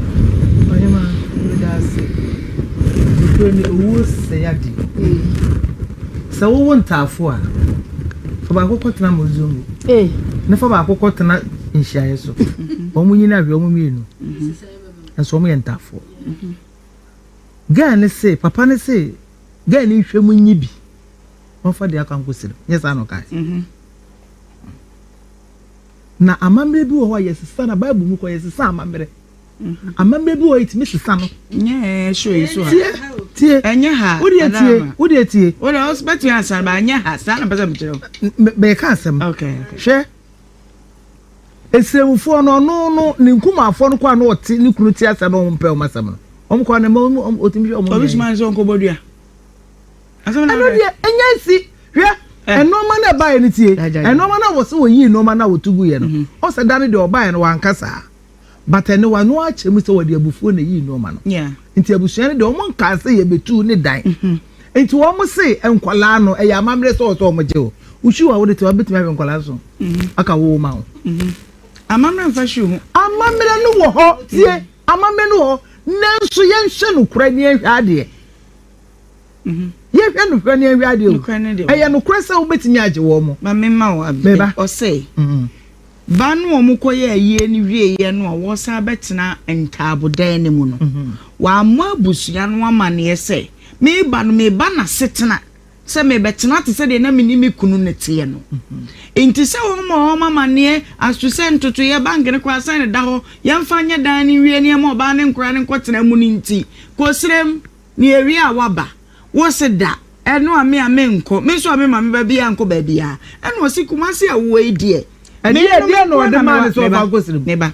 Ɔhema meda ase nokorɛ ni owuo sɛe ade sɛ wowo ntaafo a fa baako kɔtena Mozongo na fa baako kɔtena nhyiaeɛ so wɔn nyina hwɛ wɔn mmienu nso wɔn yɛ ntaafoɔ girl ne se papa ne se girl ne nhwɛ mu nyi bi wɔmfa deɛ aka nkɔ sirem nyɛ saa na ɔkae mhm. na amammerɛ bi wɔ hɔ a yɛsesa na bible mu kɔ yɛsesa amammerɛ mhm. amammerɛ bi wɔ hɔ yɛtumi sesa no nyɛ show yi so ha tie tie ɛnyɛ ha wodeɛ tie wodeɛ tie wodeɛ ɔsbɛtumi ansa ba ɛnyɛ ha saa na pɛ sɛ mekyerɛ wo mɛka asɛm hwɛ Esremfoɔ no, ɔno no, ne nkumafoɔ no kɔ a na ɔte ne kunu te asɛm na wɔn mpɛ wɔn asɛm no. Wɔn kɔ a na ɛma ɔtumi hwɛ wɔn. Obi soma ne sɛ ɔnkɔbɔ dua. Ɛno deɛ ɛnyɛ nsi hwɛ ɛnɔɔma no ɛbaeɛ no tie ɛnɔɔma no a wɔsɛ wɔyii nɔɔma no a wɔtu guiɛ no mhm. ɔsɛ da no deɛ ɔbaeɛ no wanka saa but ɛne wano akyɛ mu sɛ wɔde abufuo na ɛyii nɔɔma no nti abusua no deɛ wɔn nkaa sɛ yɛbɛtu ne dan mhm. Nti wɔn se nkwadaa no ɛyɛ amammerɛ sɛ ɔsɛ wɔn gye o. Wo shoe a wode te hɔ bɛtumi ahwɛ nkwadaa so aka wo ma wo. Amammerɛ mfa shoe ho. Amammerɛ no wɔ hɔ tie amammerɛ no wɔ hɔ nanso yɛnhwɛ nokorɛ ne yɛnhwɛ adeɛ. Yɛhwɛ nokorɛ ne yɛnhwɛ adeɛ o. Ɛyɛ nokorɛ sɛ wobɛtumi agye wɔn mo. Ma memma wo Meba. Ɔse ba no a wɔkɔyɛ ayie no wieeɛ no a wɔsan bɛtena ntaabodan no mu no wammɔ abusua no amanneɛ sɛ Mereba no, mereba n'asetena, sɛ merebɛtena te sɛ deɛ na me ne me kunu no teɛ no. Enti sɛ wɔma wɔn amanneɛ as to sɛ ntotoeɛ bank no koraa sɛn na ɛda hɔ, yɛmfa nyɛ dan no nwie na yɛmma ɔbaa ne nkwadaa no nkɔtena mu no nti, kɔ serem na yɛwie a woaba. Wose da, ɛno a me a menkɔ, me nso a memma me ba biara nkɔ baabiara. Ɛna ɔse Kumasi a wowɔ yi deɛ, me no me nko ara na mewɔ. Meba, meba,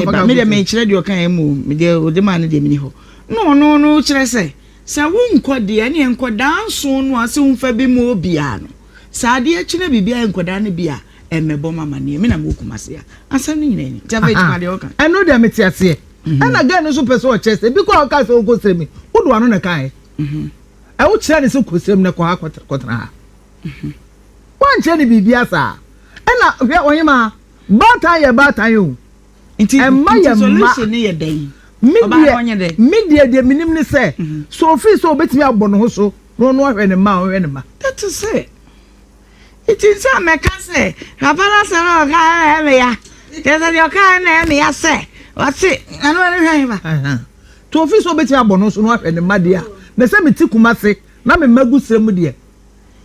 meba, me deɛ mekyerɛ deɛ ɔkaeɛ mu o, me deɛ ɔde maa no deɛ menni hɔ. Na ɔno no kyerɛ sɛ, sɛ wonkɔ deɛ, ɛneɛ nkɔdaa nson no a sɛ womfa bi ma obiara no, sɛ adeɛ kye na biribi ayɛ nkɔdaa no bi a, ɛmmɛbɔ me amaneɛ, me na mewɔ Kumasi a. Asɛm no nyinaa ni. Nti afei kyima deɛ ɔka. Ɛno deɛ mete aseɛ. Ɛna girl no nso pɛ sɛ ɔkyerɛ sɛ, ebi koraa ɔkaa sɛ ɔnkɔ srɛ mi, wode w'ano na ɛkaeɛ. Ɛwo kyerɛ no sɛ kɔ srɛ mu na kɔ ha kɔtena ha. Woankyerɛ no biribiara saa. Ɛna hwɛ ɔhemaa, baatan yɛ baatan o. Nti Ɛmma nti yɛ mma. solution no yɛ dɛn? Me Ɔbaa no deɛ ɔnyɛ dɛn? me deɛ deɛ menim ne sɛ, sɛ ɔfii sɛ ɔbɛtumi abɔ ne ho so na ɔno ahwɛ ne mma a, ɔnhwɛ ne mma. That is it. Nti sɛ mɛka sɛ papa no asɛm na ɔka na ɛyɛ me ya. Kyerɛ sɛ deɛ ɔka na ɛyɛ me ya sɛ ɔse ɛno ɛno hwɛ hefa. Nti ɔfii sɛ ɔbɛtumi abɔ ne ho so na wahwɛ ne mma deɛ a, na sɛ mete Kumase na me mma gu serɛ mu deɛ,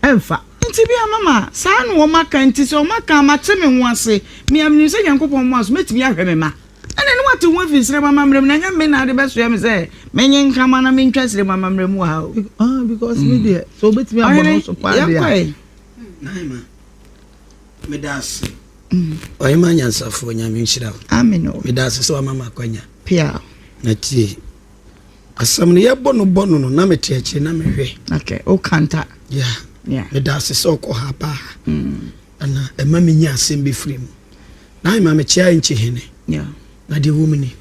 ɛmfa. Nti bia mama saa na wɔn aka nti sɛ wɔn aka a mate me ho ase me a menim sɛ Nyankopɔn mmoa so mɛtumi ahwɛ me mma. Ɛnna ne wate ho afi serem amammerɛ mu na ɛnyɛ me na ade bɛsoɛ me sɛ menye nkrama na mentwa serem amammerɛ mu wɔ ha o. Ah, because me deɛ sɛ wobɛtumi abɔ no so paa deɛ a. Naima, meda ase. Ɔhema nyansafoɔ, Nyame nhyira wo. Amen o. Meda ase sɛ wama me akwanya. Pia. Na tie, asɛm no yɛbɔ no bɔ no no, na mete akyire na mehwɛ. Okay, o kanta. Yeah. Yeah. Meda ase sɛ ɔkɔ ha baa ha. Ɛna ɛma menya asɛm bi firi mu. Naima, mekyea nkyi hene. Yeah. Na deɛ wɔ mu ni.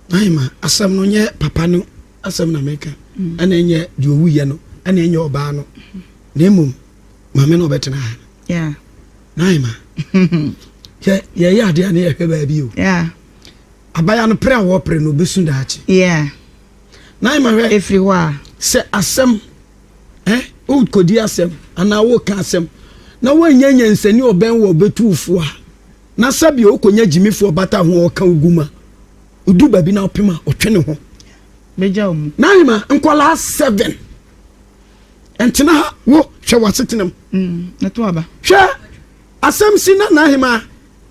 Naima, asɛm no nyɛ papa no asɛm na meka. Ɛna ɛnyɛ deɛ ɔwuiɛ no, ɛna ɛnyɛ ɔbaa no. Na mmom, maame na ɔbɛtena ha no. Yeah. Naima. Hwɛ, yɛyɛ adeɛ a ne yɛhwɛ baabi o. Yeah. Abaya no pere a wɔpere no obesu daakye. Yeah. Naima hwɛ. Efiri hɔ a. Sɛ asɛm, eh, wokɔdi asɛm anaa woka asɛm na woannya nyansani ɔbɛn wɔ ɔbɛtu wo fo a, na sɛbi wokɔnya gyimifoɔ bata ho a ɔka wo gu ma, wodu baabi na wopem a, ɔtwe ne ho. Bɛgya wo mu. Naima, nkwadaa 7. Ntena ha, wo, hwɛ w'asetena mu. Mm, ɛto aba. Hwɛ, asɛm si na n'ahema,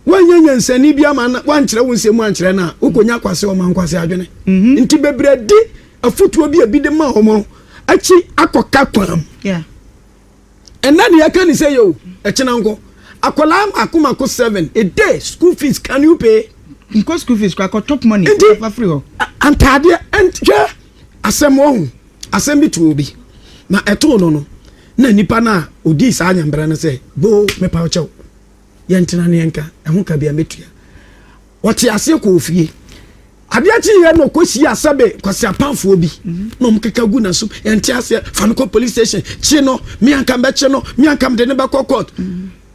woanyɛ nyansani bi ama na woankyerɛ wo nsɛm mu ankyerɛ no a, wokɔnya kwase ɔma nkwase adwene. Mm-hmm. Nti bebree di afotuo bi a ebi de ma wɔn no akyi akɔka kwan mu. Yeah. Ɛnna ne yɛka ne sɛ yɛ o, ɛkyena nkɔ. Akwadaa mako mako 7 a day school fees can you pay? Nkɔ school fees kora kɔ top money. Nti fa firi hɔ. Antaadeɛ hwɛ asɛm wɔ ho. Asɛm bi too obi, na ɛtoo no no, na nipa no a odii saa nyambra no sɛ, Boo, mepa wo kyɛw, yɛntena na yɛnka, ɛho ka biara mɛtua. Ɔte aseɛ kɔɔ fie. Adeɛ kyeeɛ na ɔkɔhyia sɛbe Kwasi Apamfoɔ bi, na wɔn keka gu n'asom, yɛnte aseɛ, fa no kɔ police station, kye no, me anka mɛkye no, me anka mede no bɛkɔ court.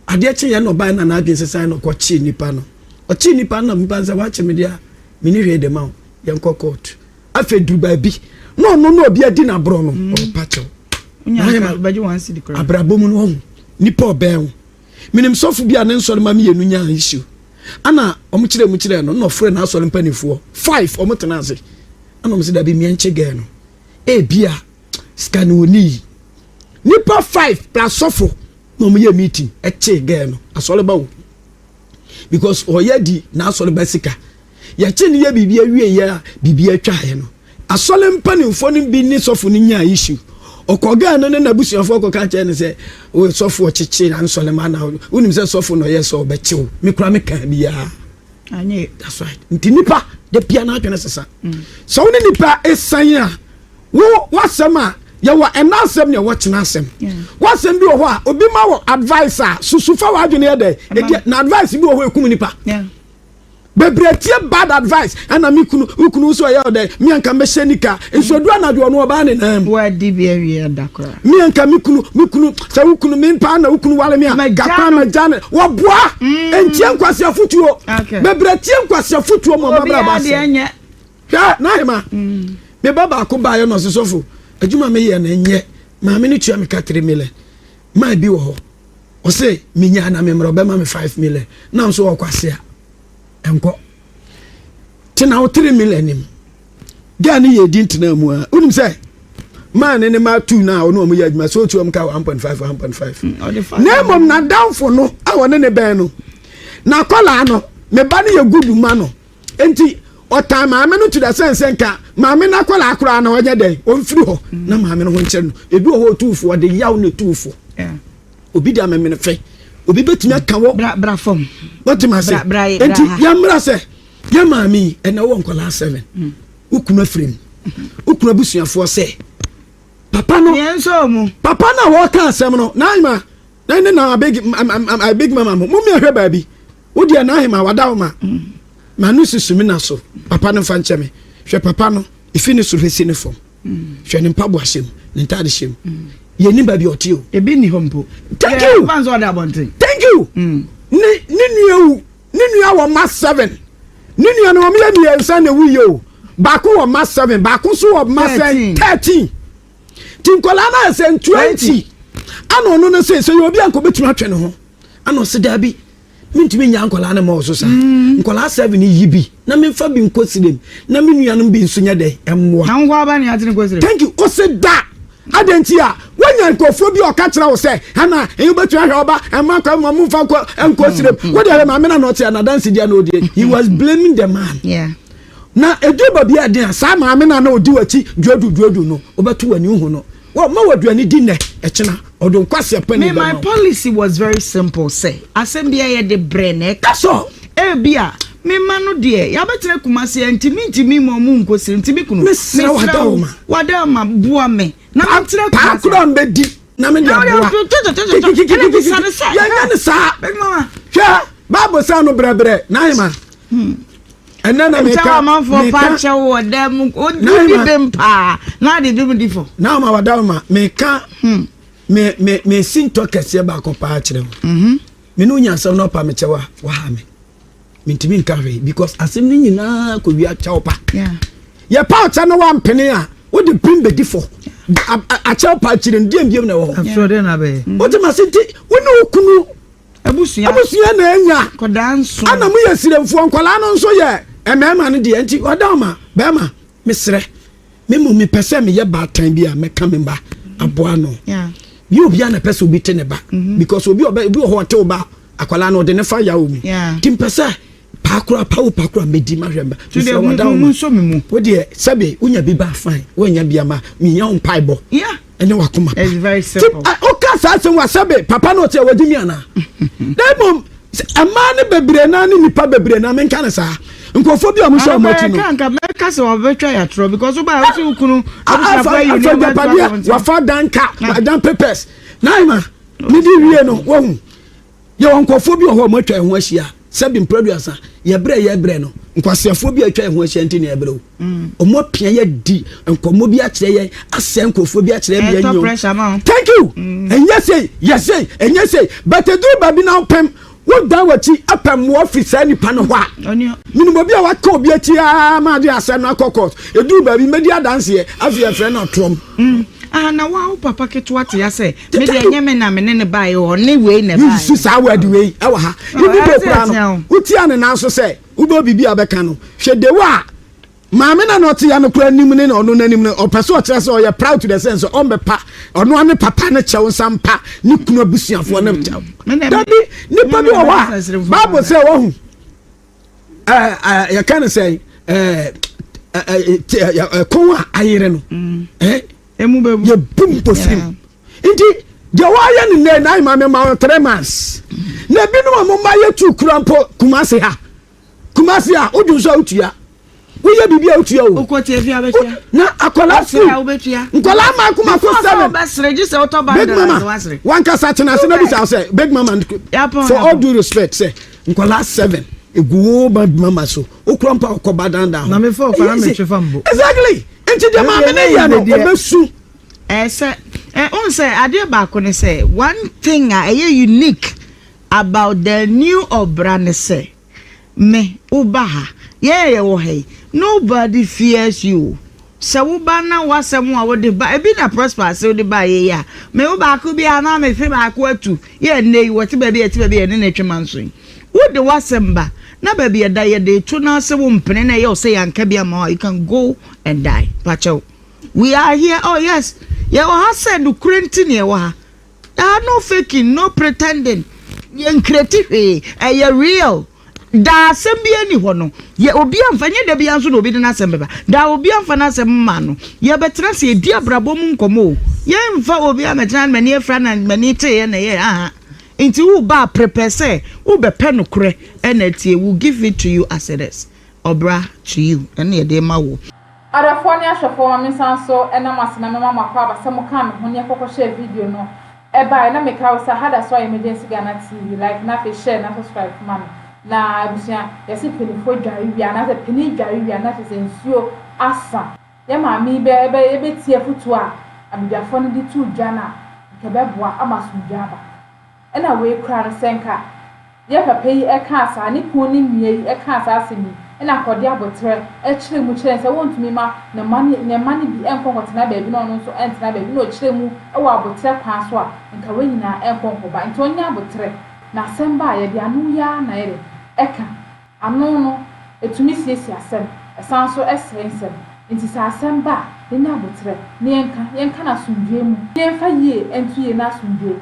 Adeɛ kyeeɛ na ɔbaeɛ na n'adwene sesaeɛ na ɔkɔkyee nipa no. Ɔkyee nipa no na nipa no sɛ, woakye me deɛ a, menni hwee de ma wo, yɛnkɔ court. Afei duru baabi na ɔno na obi adi n'aborɔ no mm. ɔrepa kyɛw. Abrabɔ mu no ɔho nipa ɔbɛn ho. Menim sɔfo bi a ne nsɔre ma mmienu nyaa issue. Ana wɔn kyerɛ mu kyerɛ no na ɔfrɛ n'asɔre mpanimfoɔ 5 wɔn tena ase. Ana wɔn sɛ dabi mmea nkyɛ gɛɛ no. Ebia sika no wɔni yi. Nipa 5 plus sɔfo na wɔn yɛ meeting ɛkye gɛɛ no asɔre ba wo. Because ɔyɛ di n'asɔre ba sika. Yɛkye no yɛ biribi awieɛ a biribi atwaeɛ no, asɔre mpanimfoɔ no bi ne sɔfo no nyaa issue. Ɔkɔ gaa no ne n'abusuafoɔ kɔka kyerɛ no sɛ, wo sɔfo ɔkyekye ansɔre ma na wonim sɛ sɔfo na ɔyɛ sɛ ɔbɛkye wo. Me koraa mekaa biara. That's right. Nti nipa da bia n'adwene sesa. Sɛ wo ne nipa esan a, wo w'asɛm a yɛwɔ ɛna asɛm ne ɛwɔ kyena asɛm. W'asɛm bi wɔ hɔ a obi ma wɔ advice a susu fa w'adwene yɛ dɛ. Na advice bi wɔ hɔ ekum nipa. Bebree tie bad advice ɛna me kunu wo kunu nso ɛyɛ ɔdɛ me anka mɛhyɛ nika nso edu anadwo ɔno ɔbaa ne nan mu. Wadi bi awie ada koraa. Me anka me kunu me kunu sɛ wo kunu me mpaa na wo kunu wale me a kakra ma gya ne wɔboa ntie nkwasi afutuo bebree tie nkwasi afutuo ma ɔmo abra ba sɛ hwɛ n'ahema me ba baako baayɛ na ɔsosɔfo adwuma me yɛ na nyɛ maame no tua me ka 3 million maa bi wɔ hɔ Ɔse menyaa na memmerɛ ɔbɛma me 5 million na nso ɔkɔ ase a ɛnkɔ tena wo 3 million nim gaa ne yɛ di ntena mu a wonim sɛ maa ne ne ma tu na ɔne ɔmo yɛ adwuma sɛ otu ɔmo ka 1.5 1.5 mm, na mmom n'adamfo no a ɔne ne bɛn no na akɔlaa no me ba no yɛ gudu ma no nti ɔtan maame no to the sense sɛ nka maame no akɔlaa koraa na ɔnyɛ dɛn ɔmfiri hɔ mm. na maame no ho nkyerɛ no ebi wɔ hɔ otuufo ɔde yaw na etuufo obi de amemene fɛ obi bɛtumi aka wɔ bra bra fam wɔte ma se nti yɛmmra sɛ yɛ maame yi ɛna wɔ nkɔlaa 7 mm. wo kunu afiri mu wo kunu abusuafoɔ sɛ papa no papa no a wɔka asɛm no na ahema na ne na big big mama mo mo mmiɛhwɛ baabi wo deɛ na ahema wada wo ma mm. ma no susu me na so papa no mfa nkyɛ me hwɛ papa no efi ne soro si ne fam Hwɛ ne mpaboa hyɛ mu, ne ntaade hyɛ mu. Yɛnnim baabi a ɔte o. Ebi nni hɔ mpo. Thank you. Fa nso ɔda abɔnten. Thank you. Mm. Ne ne nua wu. Ne nua wɔ ma 7. Ne nua no wɔn yɛ mmiɛnsa na ewu yɛ o. Baako wɔ ma 7, baako nso wɔ ma sɛ 13. Ti nkwadaa no ayɛ sɛ 20. Ana ɔno no sɛ sɛ yɛ obi a nka obetumi atwe ne ho. Ana ɔsɛ daabi. Mentumi nnya nkwadaa no mmɔɔ so saa. Nkwadaa 7 yi bi na memfa bi nkɔ sirem na me nuanom bi nso nyɛ dɛn mmoa. Na nkɔ aba ne atene kɔ sirem. Thank you. Ɔsɛ da. Adɛn nti a? Woanya Woanya nkurɔfoɔ bi a ɔka kyerɛ wo sɛ, Hana, ɛyi wobɛtumi ahwɛ ɔba, ɛmma nkɔ ɛmma momfa nkɔ nkɔ sirem. Wo deɛ maame na na ɔte a n'adanse deɛ na ɔdie. He was blaming the man. Yeah. Na ɛduru baabi a ɛden a, saa maame no a na ɔdi w'akyi duadu duadu no, wobɛto w'ani wohu no. Wɔ ma w'aduane di nnɛ, ɛkyena, ɔde nkwaseɛ pani Me my bɛma wo. policy was very simple sɛ asɛm biara yɛde brɛ na ɛka. That's all. Ebia me mma no deɛ yɛabɛtena Kumasi a nti mentumi mma ɔmo nkɔ sirem nti me kunu Mesrɛ wo mesrɛ wo Adaoma. w'Adaoma boa me na mentena Paa Kumasi. koraa mbɛdi na mede aboa. Kikikikikikiki Yɛnyɛ no saa. Hwɛ Bible sɛ no brɛbrɛ n'ahema. Ɛnɛ na meka Nkyɛw amanfoɔ meka pa kyɛw wɔ dan mu odi N'ahema. bem paa na ade bem di fɔ. N'ahema w'Adaoma meka me me me sintɔ kɛseɛ baako paa kyerɛ wo. Me ne wo nya asɛm na ɔpa me kyɛw a, waha me. Mentumi nka hwee because asɛm no nyinaa kɔwia kyɛw pa. Yɛpa ɔkyɛ no wampene a, wode pim bɛdi fɔ. Akyɛw pa akyire no, deɛ mbiem na ɛwɔ hɔ. Afei ɔdeɛ na abɛyɛ. Wote ma se nti, wo ne wo kunu abusua abusua na anya. Kɔdaa nso. Ana mo yɛ siremfoɔ, nkwadaa no nso yɛ mmarima no deɛ nti ɔda ɔma bɛrima mesrɛ. Me mmom mepɛ sɛ meyɛ baatan bi a mɛka me mma aboa ano. Nyɛ obiara na ɛpɛ sɛ obi te ne ba mm-hmm. because obi ɔbɛ obi wɔ hɔ ɔte wo ba akwadaa no ɔde ne fa yaw mu. Ti mpɛ sɛ paakora pawo paakora medi mahwɛ mba. Mesrɛ wada wo ma. Wo deɛ sɛbe wonya bi ba fine woanya bi ama mehia wo mpaebɔ. Ɛne wakoma pa. Ti woka saa asɛm wa sɛbe papa no ɔte a wagye mi anaa? Na mmom mmaa no bebree naa ne nnipa bebree naa menka no saa nkurɔfoɔ bi a wɔhyɛ wɔn akyi no. Anka mɛka sɛ wɔbɛtwa yɛ atorɔ because wobaa wo sɛ wo kunu abusuafoɔ ayi afa agyapadeɛ wafa dan ka dan papers na ayima mede wie no wahu yɛwɔ nkurɔfoɔ bi wɔ hɔ a wɔatwa yɛn ho ahyia sɛbi mprɛduasa yɛbrɛ yɛbrɛ no nkwaseafoɔ bi a atwa yɛn ho ahyia nti na yɛbrɛ o mm. wɔn apia yɛ di nkɔmmɔ bi akyerɛ yɛn asɛ nkurɔfoɔ bi akyerɛ yɛn yɛn thank you mm. ɛnyɛ sei yɛ sei ɛnyɛ sei but eduru baabi na ɔpɛm wodan w'akyi apɛ mmoa firi saa nipa no hɔ a menim obi a waka obi akyi aa ma ade asɛm no akɔ court ɛduru baabi mɛdi adanseɛ afei yɛfrɛ no atorɔm mm. ah, na wa wo papa ketewa te ya sɛ me deɛ ɛnyɛ me na me ne ne baeɛ ɔne wei na ɛbaeɛ yusu saa word wei ɛwɔ ha ebi bɔ kura no wotia ne nan so sɛ wobɛ biribi a bɛka no hwɛ dewa a Maame no a na ɔte ya no koraa nim ne na ɔno n'anim no, ɔpɛ sɛ ɔkyerɛ sɛ ɔyɛ proud to the sense sɛ ɔmbɛpa ɔno ane papa no kyɛw nsa mpa ne kunu abusuafoɔ no kyɛw. Dabi, nipa bi wɔ hɔ a, Bible sɛ wahu, yɛka no sɛ ɛkɔn a ayere no, yɛbu mpofirim. Nti, deɛ wɔayɛ no nnɛ, na ayɛ ma ma 3 months. Na ebinom a mo mma yɛ tu kura mpo Kumasi ha. Kumasi a wodwo nso a wotua woyɛ biribi a wotua o. Wokɔ tie fi abɛtua. Na akwadaa school nkwadaa mako mako seven. Big mama wankasa tena ase na bisa sɛ big mama for all due respect sɛ nkwadaa seven egu wo ba mama so okura mpa ɔkɔ ba dandan ho. Na me fɔ ɔkwa na me twe fa mbo. Exactly nti deɛ maame ne yɛ no ɔbɛsu. Ɛsɛ ɛ n sɛ adeɛ baako ne sɛ one thing a ɛyɛ unique about the new ɔbra ne sɛ. Me, woba ha, yɛn a yɛwɔ ha yi, nobody fears you. Sɛ woba na w'asɛm a wode ba, ebi na Prosper ase wode baeɛ yi a, me wo baako bi a na mefe baako atu, yɛ nnɛ yi, wɔte baabi a yɛte baabi a yɛne no retwe manso yi. Wode w'asɛm ba, na baabi a ɛda yɛde reto na sɛ wompene na ɛyɛ wo sɛ yɛanka bi amma wo a, you can go and die. Pakyɛw. We are here, oh yes, yɛwɔ ha sɛ nokorɛ nti na yɛwɔ ha. Ah no faking, no pretending, yɛnkreti hwee, ɛyɛ real. Daa asɛm biara nni hɔ no, yɛ obi amfa, nyɛ da biara nso na obi de n'asɛm bɛba. Daa obi amfa n'asɛm mma no, yɛbɛtena ase yɛdi abrabɔ mu nkɔmmɔ o. Yɛmfa obi ammɛtena na m'ani afira na m'ani teeɛ na ɛyɛ aha. Nti woba a prepare sɛ wobɛpɛ nokorɛ ɛna atie, we'll give it to you as it is. Ɔbra to you, ɛne yɛde rema wo. Adɔfoɔ ne ahwɛfoɔ ma mensan nso nna mo ase na mema mo akwaaba sɛ mokaa me ho ne yɛkɔkɔhyɛɛ video no ɛbaeɛ na mekae wo sɛ ha da so ayɛ Emergency Ghana TV like na afei share na subscribe ma me na abusua yɛse mpaninfoɔ dware wie anaasɛ panin dware wie a na kyerɛ sɛ nsuo asa yɛ maame yi bɛ bɛ bɛtie afutuo a abadwafoɔ no de too dwa no a nka ɛbɛboa ama asomdwoeɛ aba. Ɛna wei koraa no, sɛ nka yɛ papa yi kaa saa, ne kunu ne nua yi kaa saa asɛm yi, ɛna nka ɔde aboterɛ kyerɛ mu kyerɛ no sɛ wɔntumi ma ne mma no ne mma no bi nkɔ nkɔtena baabi na ɔno nso ntena baabi, na ɔkyerɛ mu wɔ aboterɛ kwan so a, nka wei nyinaa nkɔ nkɔba. Nti ɔnyɛ aboterɛ. Na asɛm ba a, yɛde ano yi ara na yɛde ɛka. Ano no, ɛtumi siesie asɛm, ɛsan nso sɛe nsɛm. Nti sɛ asɛm ba a. Yɛnya aboterɛ na yɛnka, yɛnka no asomdwoeɛ mu, na yɛmfa yie nto yie na asomdwoeɛ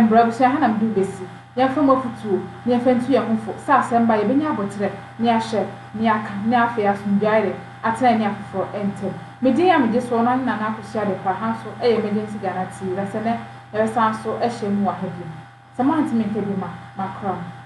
mmra. Abusua, ha na mede wo bɛsi. Yɛmfa mo afotuo na yɛmfa ntu yɛn ho fo sɛ asɛm ba a, yɛbɛnya aboterɛ na yɛahwɛ na yɛaka na afei asomdwoeɛ ayɛ dɛn? Atena yɛne afoforɔ ntam. Me din a megye soɔ no ara ne Nana Akosua Adepa, ha nso yɛ Emergency Ghana TV, na sɛ nnɛ yɛbɛsan nso ahyia mu wɔ ha bio. Sɛ moante me nka bio a, makora mo.